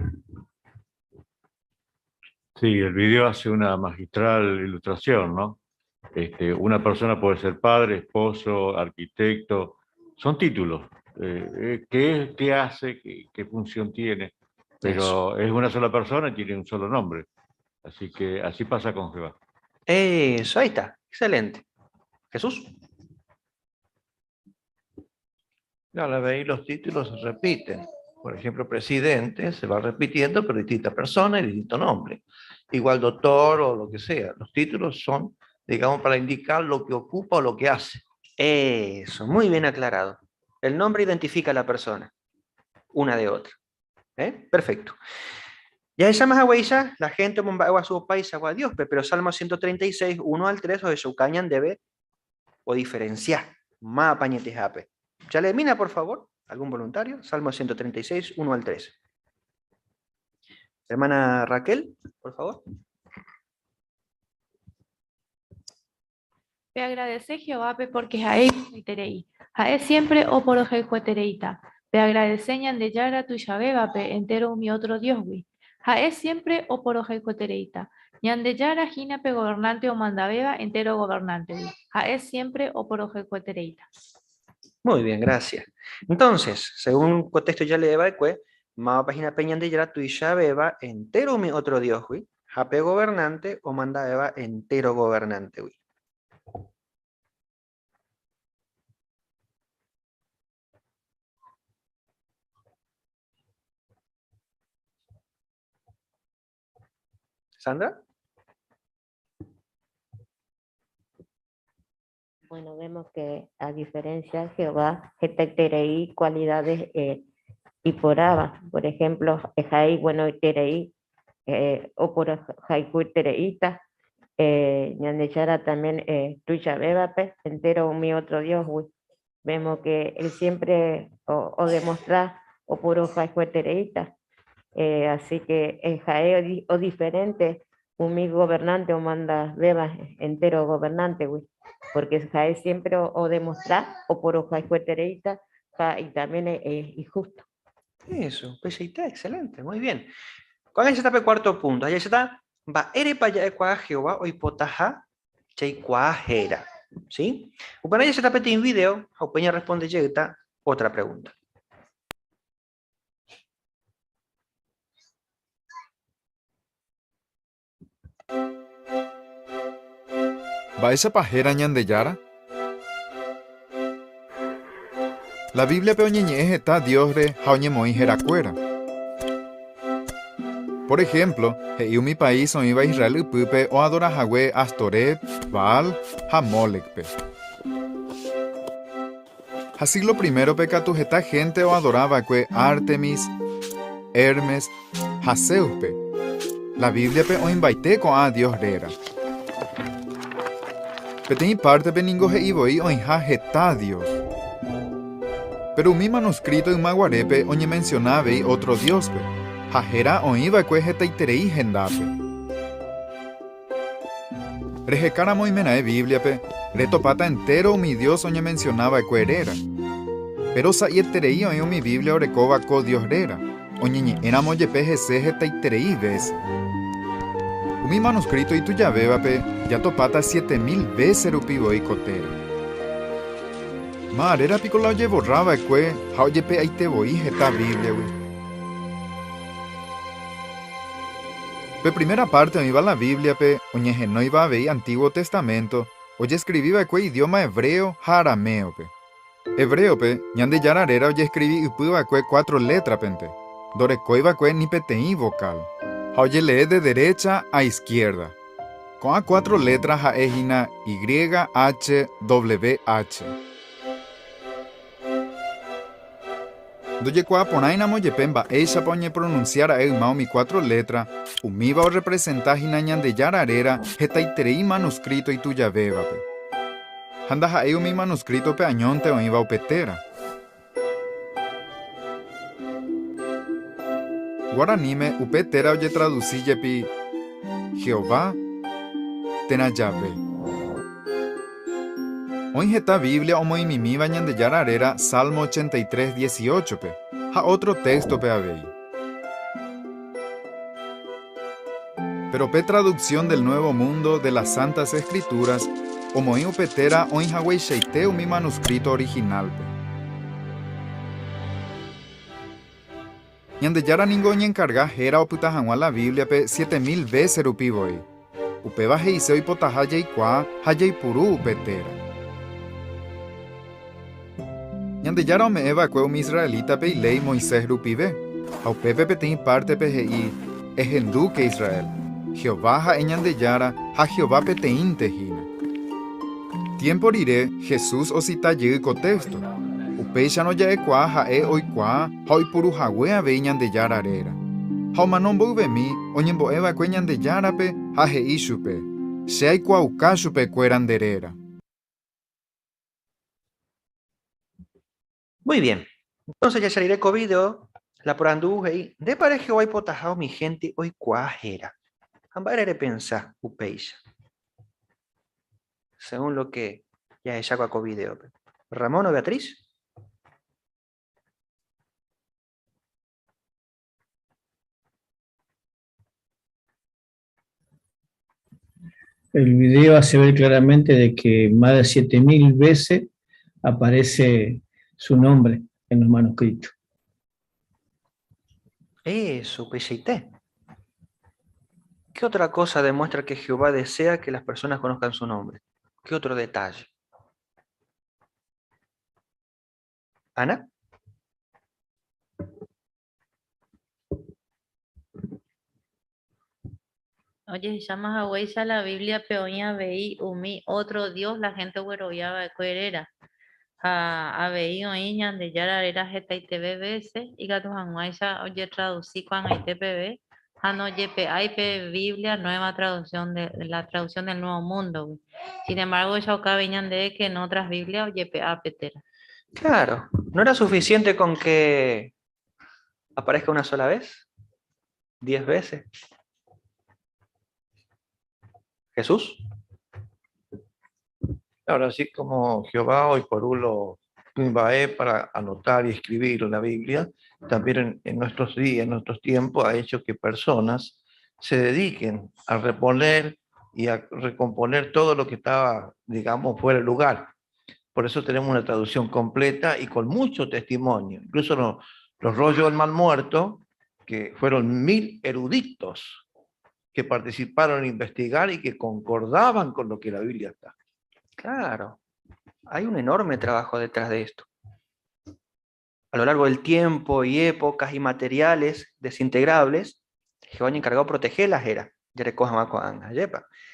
Sí, el video hace una magistral ilustración, ¿no? Este, una persona puede ser padre, esposo, arquitecto, son títulos. Eh, eh, ¿qué, qué hace? Qué, qué función tiene? Pero es una sola persona y tiene un solo nombre. Así que así pasa con Jehová. Eso, ahí está. Excelente. Jesús. Claro, ahí los títulos se repiten. Por ejemplo, presidente se va repitiendo, pero distinta persona y distinto nombre. Igual doctor o lo que sea. Los títulos son, digamos, para indicar lo que ocupa o lo que hace. Eso, muy bien aclarado. El nombre identifica a la persona, una de otra. ¿Eh? Perfecto. Ya esa más agüeicha, la gente omomba'eguasu opaichagua Diospe, pero Salmo 136, 1 al 3, ohechauka ñandéve odiferencia mávapa añetehápe. Chaleemína, por favor, algún voluntario, Salmo 136, 1 al 3. Hermana Raquel, por favor. Pe agradece Jehovápe porque ha'e iporãiterei, ha'e siempre oporohayhuetereíta. Pe agradece Ñandejára tuichavévape entéro umi ótro diósgui, ha'e siempre oporohayhuetereíta. Ñandejára hína pe governánte omandavéva entéro governántegui, ha'e siempre oporohayhuetereíta. Muy bien, gracias. Entonces, según contexto jaleé va'ekue, mávapa hína pe Ñandejára tuichavéva entéro umi ótro diósgui, ha pe governánte omandavéva entéro governántegui. Sandra. Bueno, vemos que a diferencia de Jehová, hetaiterei cualidades eh, iporãva. Por ejemplo, ha'e iguenoiterei eh, oporohayhuitereíta, eh, Ñandejára también eh, tuichavévape, entero umi otro Diosgui. Vemos que él siempre o, o demostra oporohayhuetereíta. Eh, así que eh, ha'e o diferente umi gobernante omandavéva entero gobernantegui, porque ha'e siempre o, o demostra oporohayhuetereíta ha, y también es, es injusto. Eso, peichaite, excelente, muy bien. Ko'ág̃a jahecháta pe cuarto punto. Ha jahecháta mba'érepa ja'ekuaa Jehová oipotaha jaikuaa héra. ¿Sí? Upearã jahecháta peteĩ video ha upéi ñarresponde jeýta otra pregunta. Mba'éichapa héra Ñandejára? La Bíbliape oñeñe'ẽ heta Diosre ha oñemoĩ herakuéra. Por ehémplo, he'i umi país oĩva Israel ypýpe oadora hague Astoret, Baal ha Mólekpe. Ha síglo primérope katu heta hénte oadora va'ekue Ártemis, Hermes ha Zéuspe. La Bíbliape oĩmbaite ko'ã dios réra. Peteĩ pártepe ningo he'i voi oĩha heta dios. Péro umi manuskríto yma guarépe oñemensiona avei ótro dióspe, ha héra oĩ va'ekue hetaiterei hendápe. Rehekáramo oimeraẽ Bíbliape, retopáta entéro umi dios oñemensiona va'ekue réra. Péro sa'ieterei oĩ umi Biblia orekóva ko dios réra, oñeñe'ẽramo jepe hese hetaiterei vése. Umi manuskríto itujavévape jatopáta 7000 vése rupi voi ko téra. Ma'aréra piko la ojevorra va'ekue ha ojepe'aite voi heta Bíbliagui? Pe primera párte oĩva la Bíbliape, oñehenóiva avei Antiguo Testamento, ojeskrivi va'ekue idióma evréo ha araméope. Evréope, Ñandejára réra ojeskrivi ypy va'ekue cuatro létrapente, ndorekói va'ekue ni peteĩ vokál, ha ojelee de derécha a iskiérda. Ko'ã cuatro létra ha'e hína YHWH. Ndojekuaaporãiramo jepe mba'éichapa oñepronunsia ra'e yma umi cuatro létra, umíva orrepresenta hína Ñandejára réra hetaiterei manuskríto itujavévape. Ha ndaha'éi umi manuskrítope añónte oĩva upe téra. Guaraníme upe téra ojetradusi jepi Jehová térã Yahvé. Oĩ heta Biblia omoĩmimíva Ñandejára réra Salmo 83, 18-pe ha ótro téxtope avei. Péro pe Traducción del Nuevo Mundo de las Santas Escrituras omoĩ upe téra oĩ hagueichaite umi manuskríto orihinálpe. Ñandejára ningo oñenkarga héra opyta hag̃ua la Bíbliape 7000 vése rupi voi. Upéva he'ise oipotaha jaikuaa ha jaipuru upe téra. Ñandejára ome'ẽ va'ekue umi israelítape iléi Moisés rupive, ha upépe peteĩ pártepe he'i, Ehendúke Israel, Jehová ha'e Ñandejára ha Jehová peteĩnte hína. Tiémpo rire, Jesús osita jey ko téxto. Upéicharõ ja'ekuaa ha'e oikuaa ha oipuru hague avei Ñandejára réra. Ha omano mboyvemi oñembo'e va'ekue Ñandejárape ha he'i chupe, Che aikuaauka chupekuéra nde réra. Muy bien. Entonces jahecha rire ko video, la porandu he'i, Ndépa ere Jehová oipotaha umi hénte oikuaa héra? Ha mba'ére repensa upéicha? Según lo que jahechákua ko videópe. Ramón o Beatriz? El video hace ver claramente de que más de 7000 veces aparece su nombre en los manuscritos. Eso, upeichaite. ¿Qué otra cosa demuestra que Jehová desea que las personas conozcan su nombre? ¿Qué otro detalle? Ana? Ojehecháma haguéicha la Bíbliape oĩ avei umi ótro dios la hénte oguerovia va'ekue réra. Ha avei oĩ Ñandejára réra hetaiteve vése ikatu hag̃uáicha ojetradusi ko'ag̃aite peve ha ndojepe'ái pe Biblia Nueva Traducción de la Traducción del Nuevo Mundo-gui. Sin embargo, ohechauka avei ñandéve que en otras Biblias ojepe'a pe téra. Claro, ¿no era suficiente con que aparezca una sola vez? ¿Diez veces? Jesús? Claro, así como Jehová oiporu los, Kuimba'e para anotar y escribir la Biblia, también en nuestros días, en nuestros tiempos, ha hecho que personas se dediquen a reponer y a recomponer todo lo que estaba, digamos, fuera de lugar. Por eso tenemos una traducción completa y con mucho testimonio. Incluso los rollos del Mar Muerto, que fueron 1000 eruditos que participaron en investigar y que concordaban con lo que la Biblia está. Claro, hay un enorme trabajo detrás de esto. A lo largo del tiempo y épocas y materiales desintegrables, Jehová encargado de proteger las eras.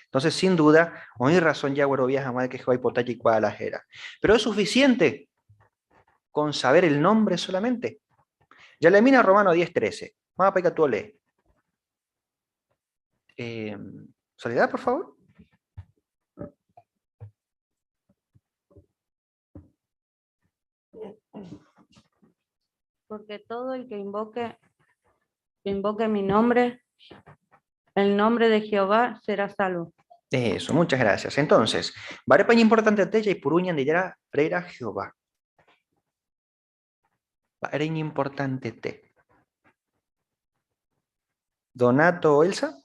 Entonces, sin duda, hoy razón ya güero viaja más que Jehová y potalle y cuá las eras. Pero es suficiente con saber el nombre solamente. Ya le mina Romano 10:13. Vamos a pegar tu ole. Soledad, por favor. Porque todo el que invoque mi nombre, el nombre de Jehová será salvo. Eso, muchas gracias. Entonces, varepaña importante de ella y puruña de ella era Jehová. Vareña importante te. Donato Elsa.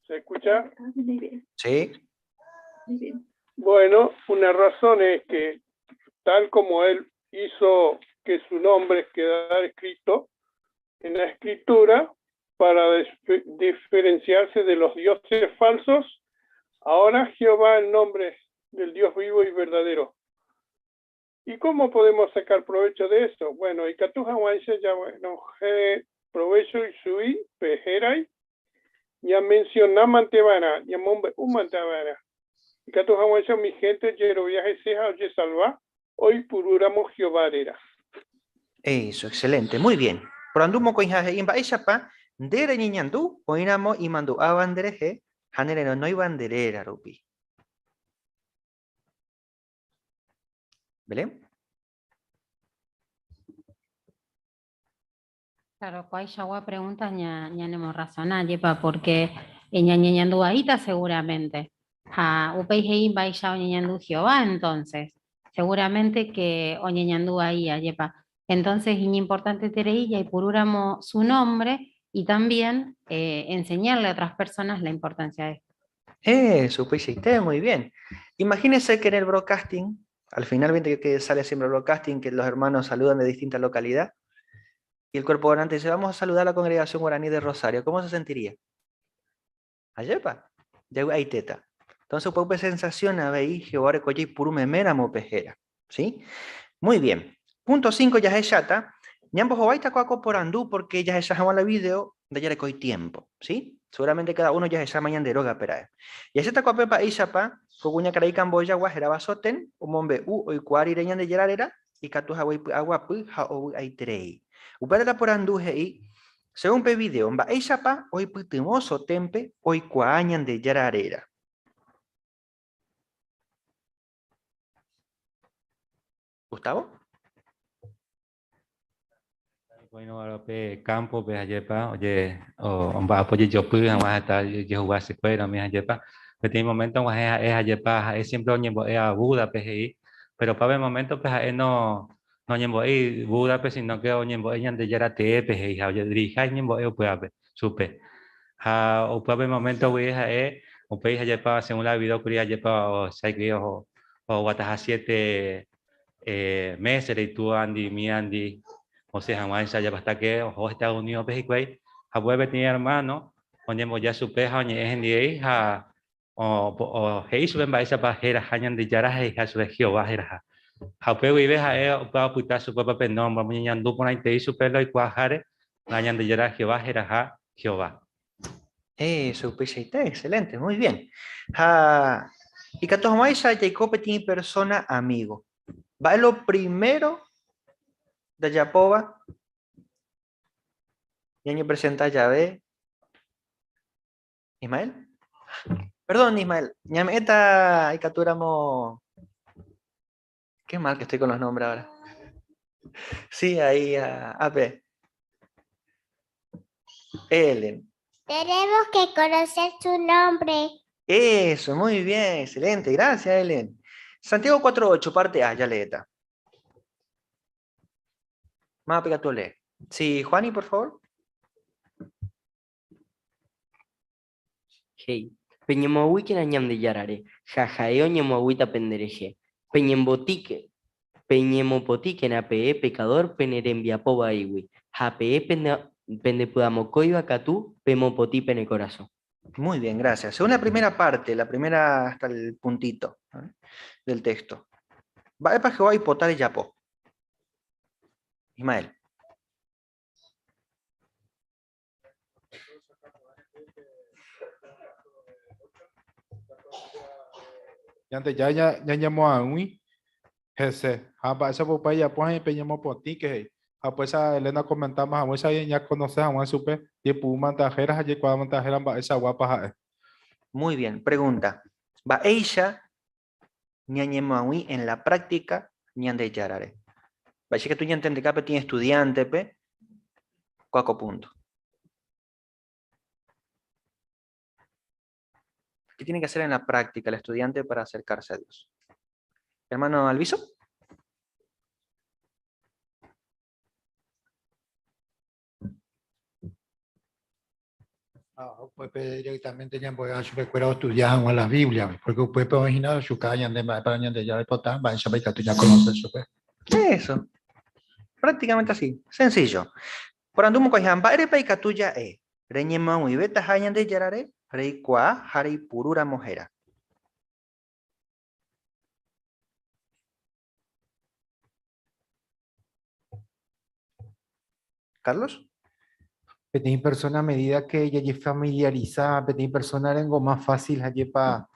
¿Se escucha? Sí. Bueno, una razón es que tal como él hizo que su nombre quedara escrito en la escritura para diferenciarse de los dioses falsos, ahora Jehová el nombre del Dios vivo y verdadero. ¿Y cómo podemos sacar provecho de eso? Bueno, y Catuja Guanche ya, bueno, je, provecho y sui, pejeray, ya mencioná mantevana, ya mombe un mantevana. Y Catuja Guanche, mi gente, yero viaje ceja, oye salva, hoy pururamos Jehová era. Eso, excelente, muy bien. Por andumo con hija imba echapa, ndere ñiñandú, oinamo y mandu abandereje, hanere no no banderera, rupi. ¿Belén? Claro, cuál ya pregunta ña, ña nemo razona, yepa, porque ña ña ñandu ahita seguramente. Ja, upei hei bai ya oña ñandu Jehová, entonces. Seguramente que oña ñandu ahí, yepa. Entonces, es importante tereilla y purúramo su nombre y también enseñarle a otras personas la importancia de esto. Eso, pues sí, está muy bien. Imagínense que en el broadcasting, al final, viste que sale siempre el broadcasting, que los hermanos saludan de distinta localidad, y el cuerpo orante dice, vamos a saludar a la congregación guaraní de Rosario. ¿Cómo se sentiría? Ayepa, ya hay teta. Entonces, pues sensación a ver, Jehová recoye y puru memera mo pejera. ¿Sí? Muy bien. Punto 5, ya es chata. Ñambo jovaita coaco por andú, porque ya se llama la video de ayer coy tiempo. ¿Sí? Seguramente cada uno ya se llama mañana de roga, pero Y ese taco pepa y chapa, coguña caray camboya, guajera basoten, umombe u, oicuar ireñan de yerarera, y catuja agua pu, ja o aitrei. Upara por anduje y, según pe video, mba eichapa, oi putimoso tempe, oi cuañan de yararera. Gustavo? Bueno, ahora pe campo, pe ayepa, oye, o, omba, apoye yo pu, jamás hasta yo, yo jugar se fuera, mi ayepa. Pero tiene momento, es, es ayepa, es siempre oye, es a Buda, pe, ahí. Pero pa' ver momento, pues, es no, no ñembo, es Buda, pe, sino que oye, es ñande yara te, pe, hija, oye, dirija, ñembo, es, pues, a, pe, supe. Ja, o pa' ver momento, güey, ja, es, o pe, hija, ayepa, según la vida, ocurría, ayepa, o sea, que, o, o, guataja 7 meses, y tú, Andy, mi Andy, o sea, jamás ya basta que, ojo, Estados Unidos, pe, y güey, ja, vuelve, tiene hermano, oye, ya supe, ja, oye, es en día, ja, o, o, hei, suben, va, esa pajera, ja, ñan de yara, ja, hija, sube, Jehová, jera, ja. Ja, pe, güey, ve, ja, o, pa, puta, su papá, pe, no, vamos, ñan, du, por ahí, te hizo, pe, lo, y cuajare, la, ñan de yara, Jehová, jera, ja, Jehová. Eso, pues, ahí está, excelente, muy bien. Ja, y que todos más, ja, Jacob tiene persona amigo. Va lo primero de Yapoba. Y año presenta llave. Ismael. Perdón, Ismael. Ñameta y capturamos. Qué mal que estoy con los nombres ahora. Sí, ahí, a, a ver. Ellen. Tenemos que conocer su nombre. Eso, muy bien, excelente. Gracias, Ellen. Santiago 4.8, parte A, ya leeta. Más tú lee. Sí, Juani, por favor. He'i, Peñemoag̃uíkena Ñandejárare, ha ha'e oñemoag̃uíta penderehe. Peñembotíke, peñemopotĩkena peẽ pekador pene rembiapo vaígui, ha peẽ pendepy'amokõiva katu pemopotĩ pene korasõ. Muy bien, gracias. Según la primera parte, la primera hasta el puntito, ¿eh? del texto. Mba'épa Jehová oipota rejapo? Ismael. Ñandejára ñañemoag̃ui hese, ha mba'éichapa upéva ijapo ha peñemopotĩke he'i. Ha upéicha Elena okomentáma haguéicha ñakonose hag̃ua chupe, jepuru mandahéra ha jaikuaa mandahéra mba'eichaguápa ha'e. Muy bien, pregunta. Mba'éicha ñañemoag̃ui en la práctica Ñandejárare? Mba'éicha ikatu ñantendeka peteĩ estudiántepe kua ko punto? ¿Qué tiene que hacer en la práctica el estudiante para acercarse a Dios? Hermano Alviso. Ah, upépe directamente ñambo'e chupekuéra ostudia hag̃ua la Biblia, porque upépe oĩ hína ochuka ñande mba'e para Ñandejára oipota, mba'éichapa ikatu ñakonoce chupe. Eso. Prácticamente así. Sencillo. Porandu mokõiha, mba'érepa ikatu ja'e reñemoag̃uivétaha Ñandejárare reikuaa ha reipurúramo héra? Carlos? Peteĩ persona a medida que jajefamiliarisa peteĩ persona rengo más fácil ha'épa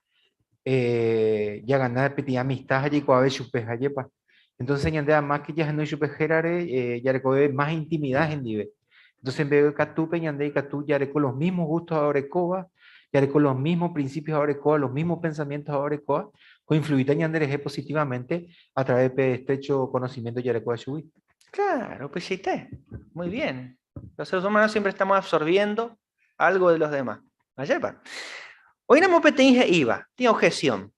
eh, jagana peteĩ amistad ha jaikuaave chupe ha'épa. Entonces ñande a más que jahenói chupe hérare eh, jarekove más intimidad hendive. Entonces mbeguekatúpe ñande ikatu jareko los mismos gustos ha orekóva, jareko los mismos principios ha orekóva, los mismos pensamientos ha orekóva, oinfluíta ñanderehe positivamente a través pe estrecho conocimiento jarekóva chugui. Claro, pues sí, muy bien. Los seres humanos siempre estamos absorbiendo algo de los demás. Ajépa. Oĩramo peteĩ he'íva, tĩ objeción.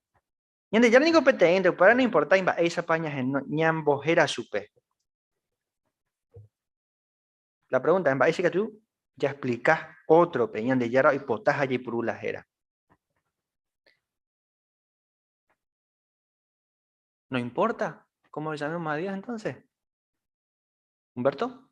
Ñandejára niko peteĩnte, upévare noimportái mba'éichapa ñambohéra chupe. La pregunta es, mba'éicha ikatu jaexplika ótrope Ñandejára oipotaha jaipuru la héra? ¿No importa cómo le llamemos a Dios entonces? Humberto?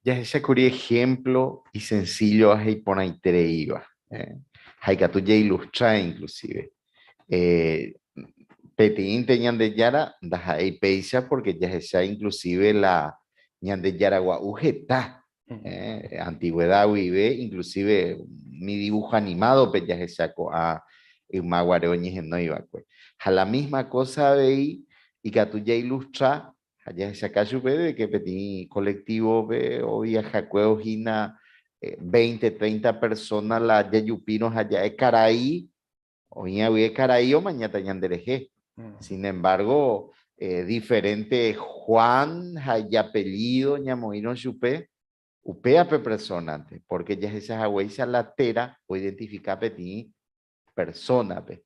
Jahechákuri ejemplo isencillo ha iporãitereíva. Eh, ha ikatu jailustra inclusive. Eh, peteĩnte Ñandejára ndaha'éi péicha porque jahecha inclusive la Ñandejára gua'u heta. Eh, antigüedad guive, inclusive mi dibujo animado-pe jahecha ko'ã yma guare oñehenói va'ekue. Ha la misma cosa avei ikatu jailustra ha jahechaka chupe de que peteĩ colectivo-pe oviajakuévo hína 20, 30 persona la jajupírõ ha ja'e karai, oĩ guive karai omañáta ñanderehe. Sin embargo, diferente Juan ha ijapellido ñamoĩrõ chupe, upéva pe persona-nte, porque jahecha haguéicha la téra oidentifika peteĩ persona-pe.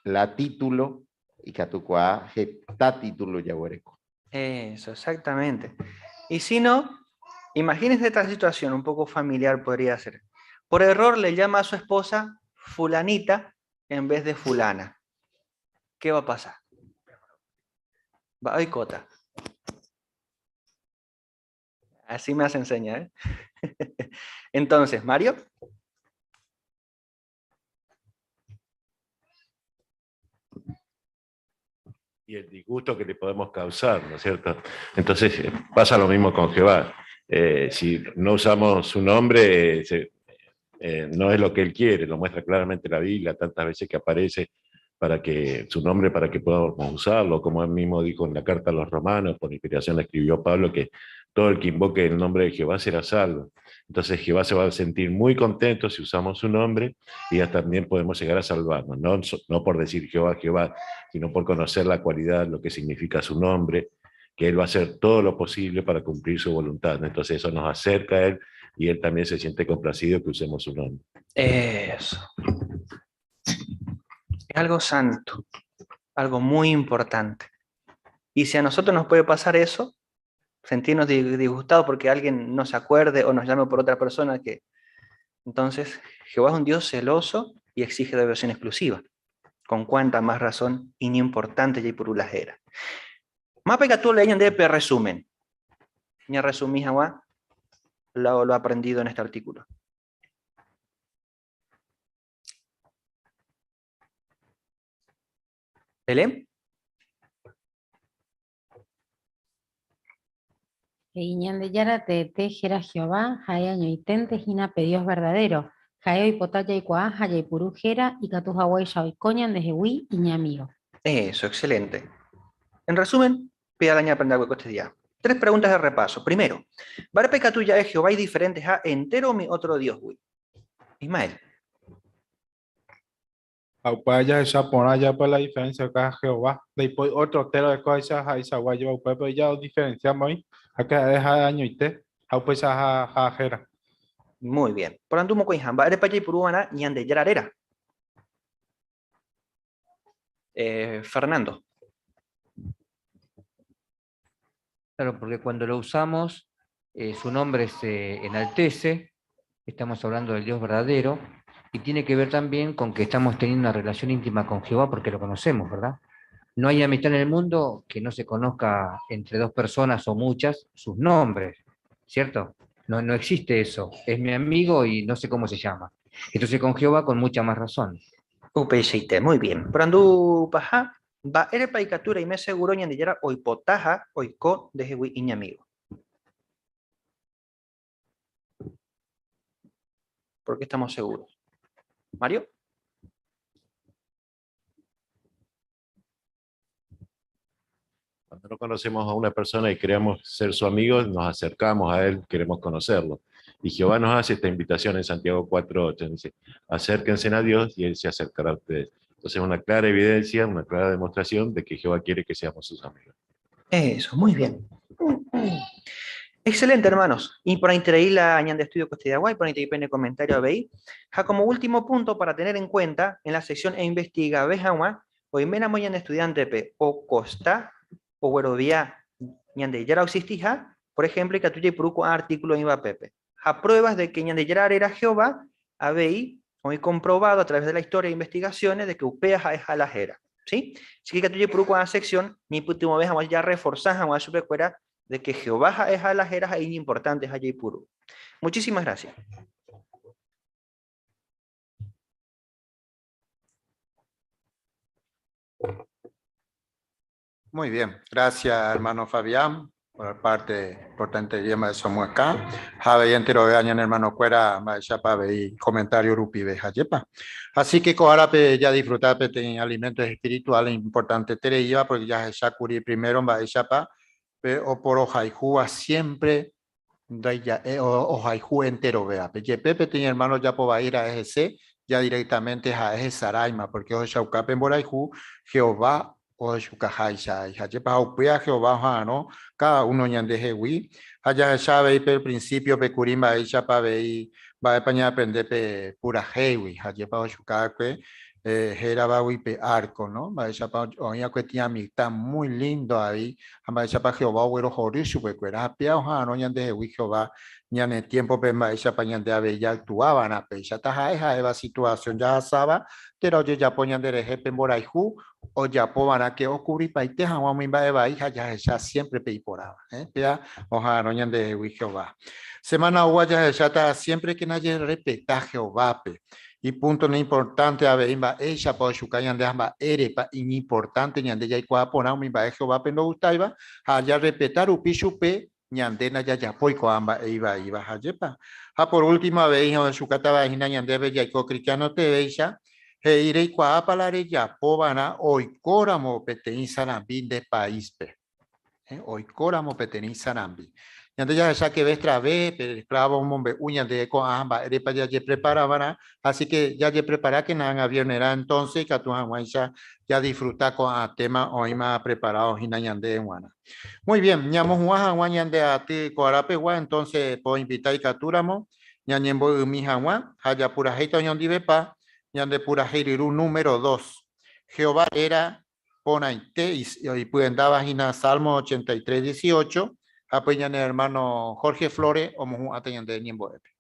La título ikatukuaa heta título jaguereko. Eso, exactamente. Y si no, imagínense esta situación un poco familiar podría ser. Por error le llama a su esposa fulanita en vez de fulana. ¿Qué va a pasar? Va, cota. Así me hace enseñar. ¿eh? Entonces, Mario. Y el disgusto que le podemos causar, ¿no es cierto? Entonces pasa lo mismo con Jehová. Si no usamos su nombre, no es lo que él quiere, lo muestra claramente la Biblia, tantas veces que aparece para que su nombre, para que podamos usarlo, como él mismo dijo en la carta a los romanos, por inspiración la escribió Pablo, que todo el que invoque el nombre de Jehová será salvo. Entonces Jehová se va a sentir muy contento si usamos su nombre y ya también podemos llegar a salvarnos, no, no por decir Jehová, Jehová, sino por conocer la cualidad, lo que significa su nombre. que Él va a hacer todo lo posible para cumplir su voluntad. Entonces eso nos acerca a Él y Él también se siente complacido que usemos su nombre. Eso. Es algo santo, algo muy importante. Y si a nosotros nos puede pasar eso, sentirnos disgustados porque alguien no se acuerde o nos llame por otra persona que... Entonces, Jehová es un Dios celoso y exige devoción exclusiva. Con cuánta más razón inimportante y por era. Mapa que tú le de resumen. Ya resumí, Jehová, lo aprendido en este artículo. Belén. He'i Ñandejára teete héra Jehová, ha'e añoiténte hína pe Dios verdadero. Ha'e oipota jaikuaa ha jaipuru héra ikatu haguéicha oiko ñandehegui iñamígo. Eso, excelente. En resumen, pida la aprender algo este día. Tres preguntas de repaso. Primero, ¿Barpe ya es Jehová y diferentes a entero mi otro Dios? Ismael. Upéva jahecha porã japa la diferencia acá Jehová. Ndaipói otro térã orekóvaicha ha'eichagua jeva upépe ja odiferenciáma oĩ ha que ha'e ha'e añoite ha upéicha ha héra. Muy bien. Porandu mokõiha, mba'érepa jaipuru va'erã Ñandejára réra? Fernando. Claro, porque cuando lo usamos, su nombre se enaltece, estamos hablando del Dios verdadero, y tiene que ver también con que estamos teniendo una relación íntima con Jehová porque lo conocemos, ¿verdad? No hay amistad en el mundo que no se conozca entre dos personas o muchas sus nombres, ¿cierto? No, no existe eso. Es mi amigo y no sé cómo se llama. Entonces con Jehová con mucha más razón. Upeisite, muy bien. Porandu paha, mba'érepa ikatu reime seguro Ñandejára oipotaha oiko ndehegui iñamigo. ¿Por qué estamos seguros? Mario. Cuando no conocemos a una persona y queremos ser su amigo, nos acercamos a él, queremos conocerlo. Y Jehová nos hace esta invitación en Santiago 4:8, dice, acérquense a Dios y Él se acercará a ustedes. Entonces es una clara evidencia, una clara demostración de que Jehová quiere que seamos sus amigos. Eso, muy bien. Excelente, hermanos. Y por ahí la añade estudio coste de agua y por ahí en el comentario ABI. Ja, como último punto para tener en cuenta en la sección e investiga vejauma, hoy mena moñan estudiante pe o costa o guerovía ñandeyara existija, por ejemplo, y que tuya y puruco artículo iba pepe. A pruebas de que ñandeyara era Jehová, ABI, hoy comprobado a través de la historia e investigaciones de que upea es jalajera. ¿Sí? Así que tuya y puruco a sección, ni último vez ya reforzar a su pecuera de que Jehová es jalajera es importante es puru. Muchísimas gracias. Muy bien, gracias hermano Fabián por parte importante de somos acá. Javi entero de año hermano cuera ma y comentario rupi jayepa. Así que coarape ya disfrutar de alimentos espirituales importante tere iba porque ya es curi primero ma chapa o por ojaijúa siempre ya ojaiju entero vea. Pepe tiene hermano ya po ir a ese ya directamente a ese Saraima porque ojaicaupe en Boraiju Jehová ojaicaucajaisa y jayepa upea Jehová no cada uno ñandejewi allá sabe y el principio pe curimba y chapa ve y va a paña aprender pe pura hewi jayepa ojaicaupe jera pe arco, ¿no? Va chapa oía que tiene amistad muy lindo ahí, va chapa Jehová güero jorishu pe cuera pia oja no ñandejewi Jehová ñane tiempo pe ma chapa ñande ave ya actuaban a pe ya taja esa eva situación ya saba pero oye ya poñan de reje pe moraiju o ya po van a que ocurrir pa ite jawa mi ba eva hija ya ya siempre pe iporaba, pia oja no ñandejewi Jehová. Semana ua ya ya ta siempre que nadie respeta Jehová pe. Y punto no importante a ver imba ella pa shuka ñande amba ere pa importante ñande ya ikua pona umi ba Jehová pe no gustaiba haya respetar upi chupe ñande na ya ya poiko amba iba iba hayepa. Ha por último a ver hijo shukata ba hina ñande be ya iko cristiano te veisha he ire ikua palare ya po bana oikóramo peteĩ sarambi de país pe. Oikóramo peteĩ sarambi. Ñande jahecha que vez tras vez pe esclavo omombe'u ñande ko'ã mba'érepa jajepreparava'erã, así que jajepreparákena ág̃a viernes-rã entonces ikatu hag̃uáicha jadisfruta ko'ã tema oĩma preparado hína ñande g̃uarã. Muy bien, ñamohu'ã hag̃ua ñande aty ko arapegua, entonces poinvita ikatúramo ñañembo'ymi hag̃ua ha japurahéita oñondivepa ñande purahéi ryru número dos. Jehová réra porãite ipyendáva hína Salmo 83, 18, ha pe ñane hermano Jorge Flores omohu'ãta ñande ñembo'épe.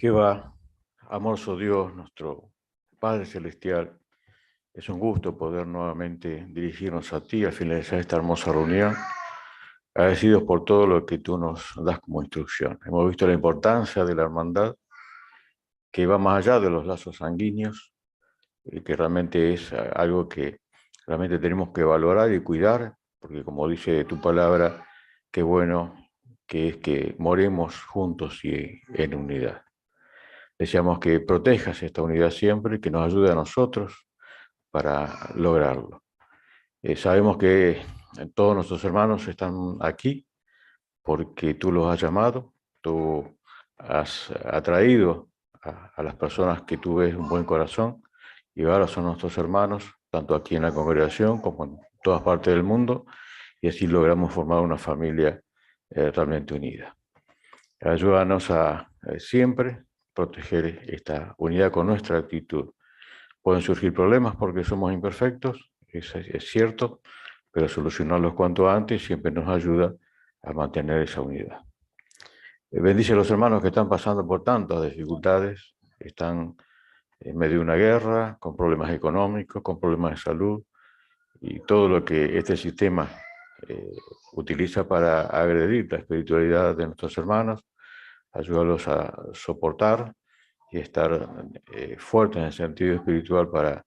Jehová, amoroso Dios, nuestro Padre Celestial, es un gusto poder nuevamente dirigirnos a ti al finalizar esta hermosa reunión, agradecidos por todo lo que tú nos das como instrucción. Hemos visto la importancia de la hermandad, que va más allá de los lazos sanguíneos, eh, que realmente es algo que realmente tenemos que valorar y cuidar, porque como dice tu palabra, qué bueno que es que moremos juntos y en unidad. Deseamos que protejas esta unidad siempre, que nos ayude a nosotros para lograrlo. Eh, sabemos que todos nuestros hermanos están aquí porque tú los has llamado, tú has atraído a, a las personas que tú ves un buen corazón y ahora son nuestros hermanos, tanto aquí en la congregación como en todas partes del mundo, y así logramos formar una familia eh, realmente unida. Ayúdanos a eh, siempre proteger esta unidad con nuestra actitud. Pueden surgir problemas porque somos imperfectos, es, es cierto, pero solucionarlos cuanto antes siempre nos ayuda a mantener esa unidad. Bendice a los hermanos que están pasando por tantas dificultades, están en medio de una guerra, con problemas económicos, con problemas de salud y todo lo que este sistema eh, utiliza para agredir la espiritualidad de nuestros hermanos, ayúdalos a soportar y estar eh, fuertes en el sentido espiritual para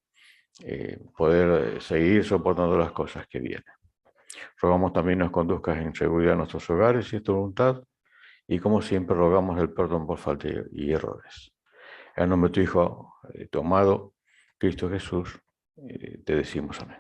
eh, poder seguir soportando las cosas que vienen. Rogamos también nos conduzcas en seguridad a nuestros hogares, si es tu voluntad, y como siempre rogamos el perdón por falta y errores. En nombre de tu Hijo, eh, tu amado Cristo Jesús, eh, te decimos amén.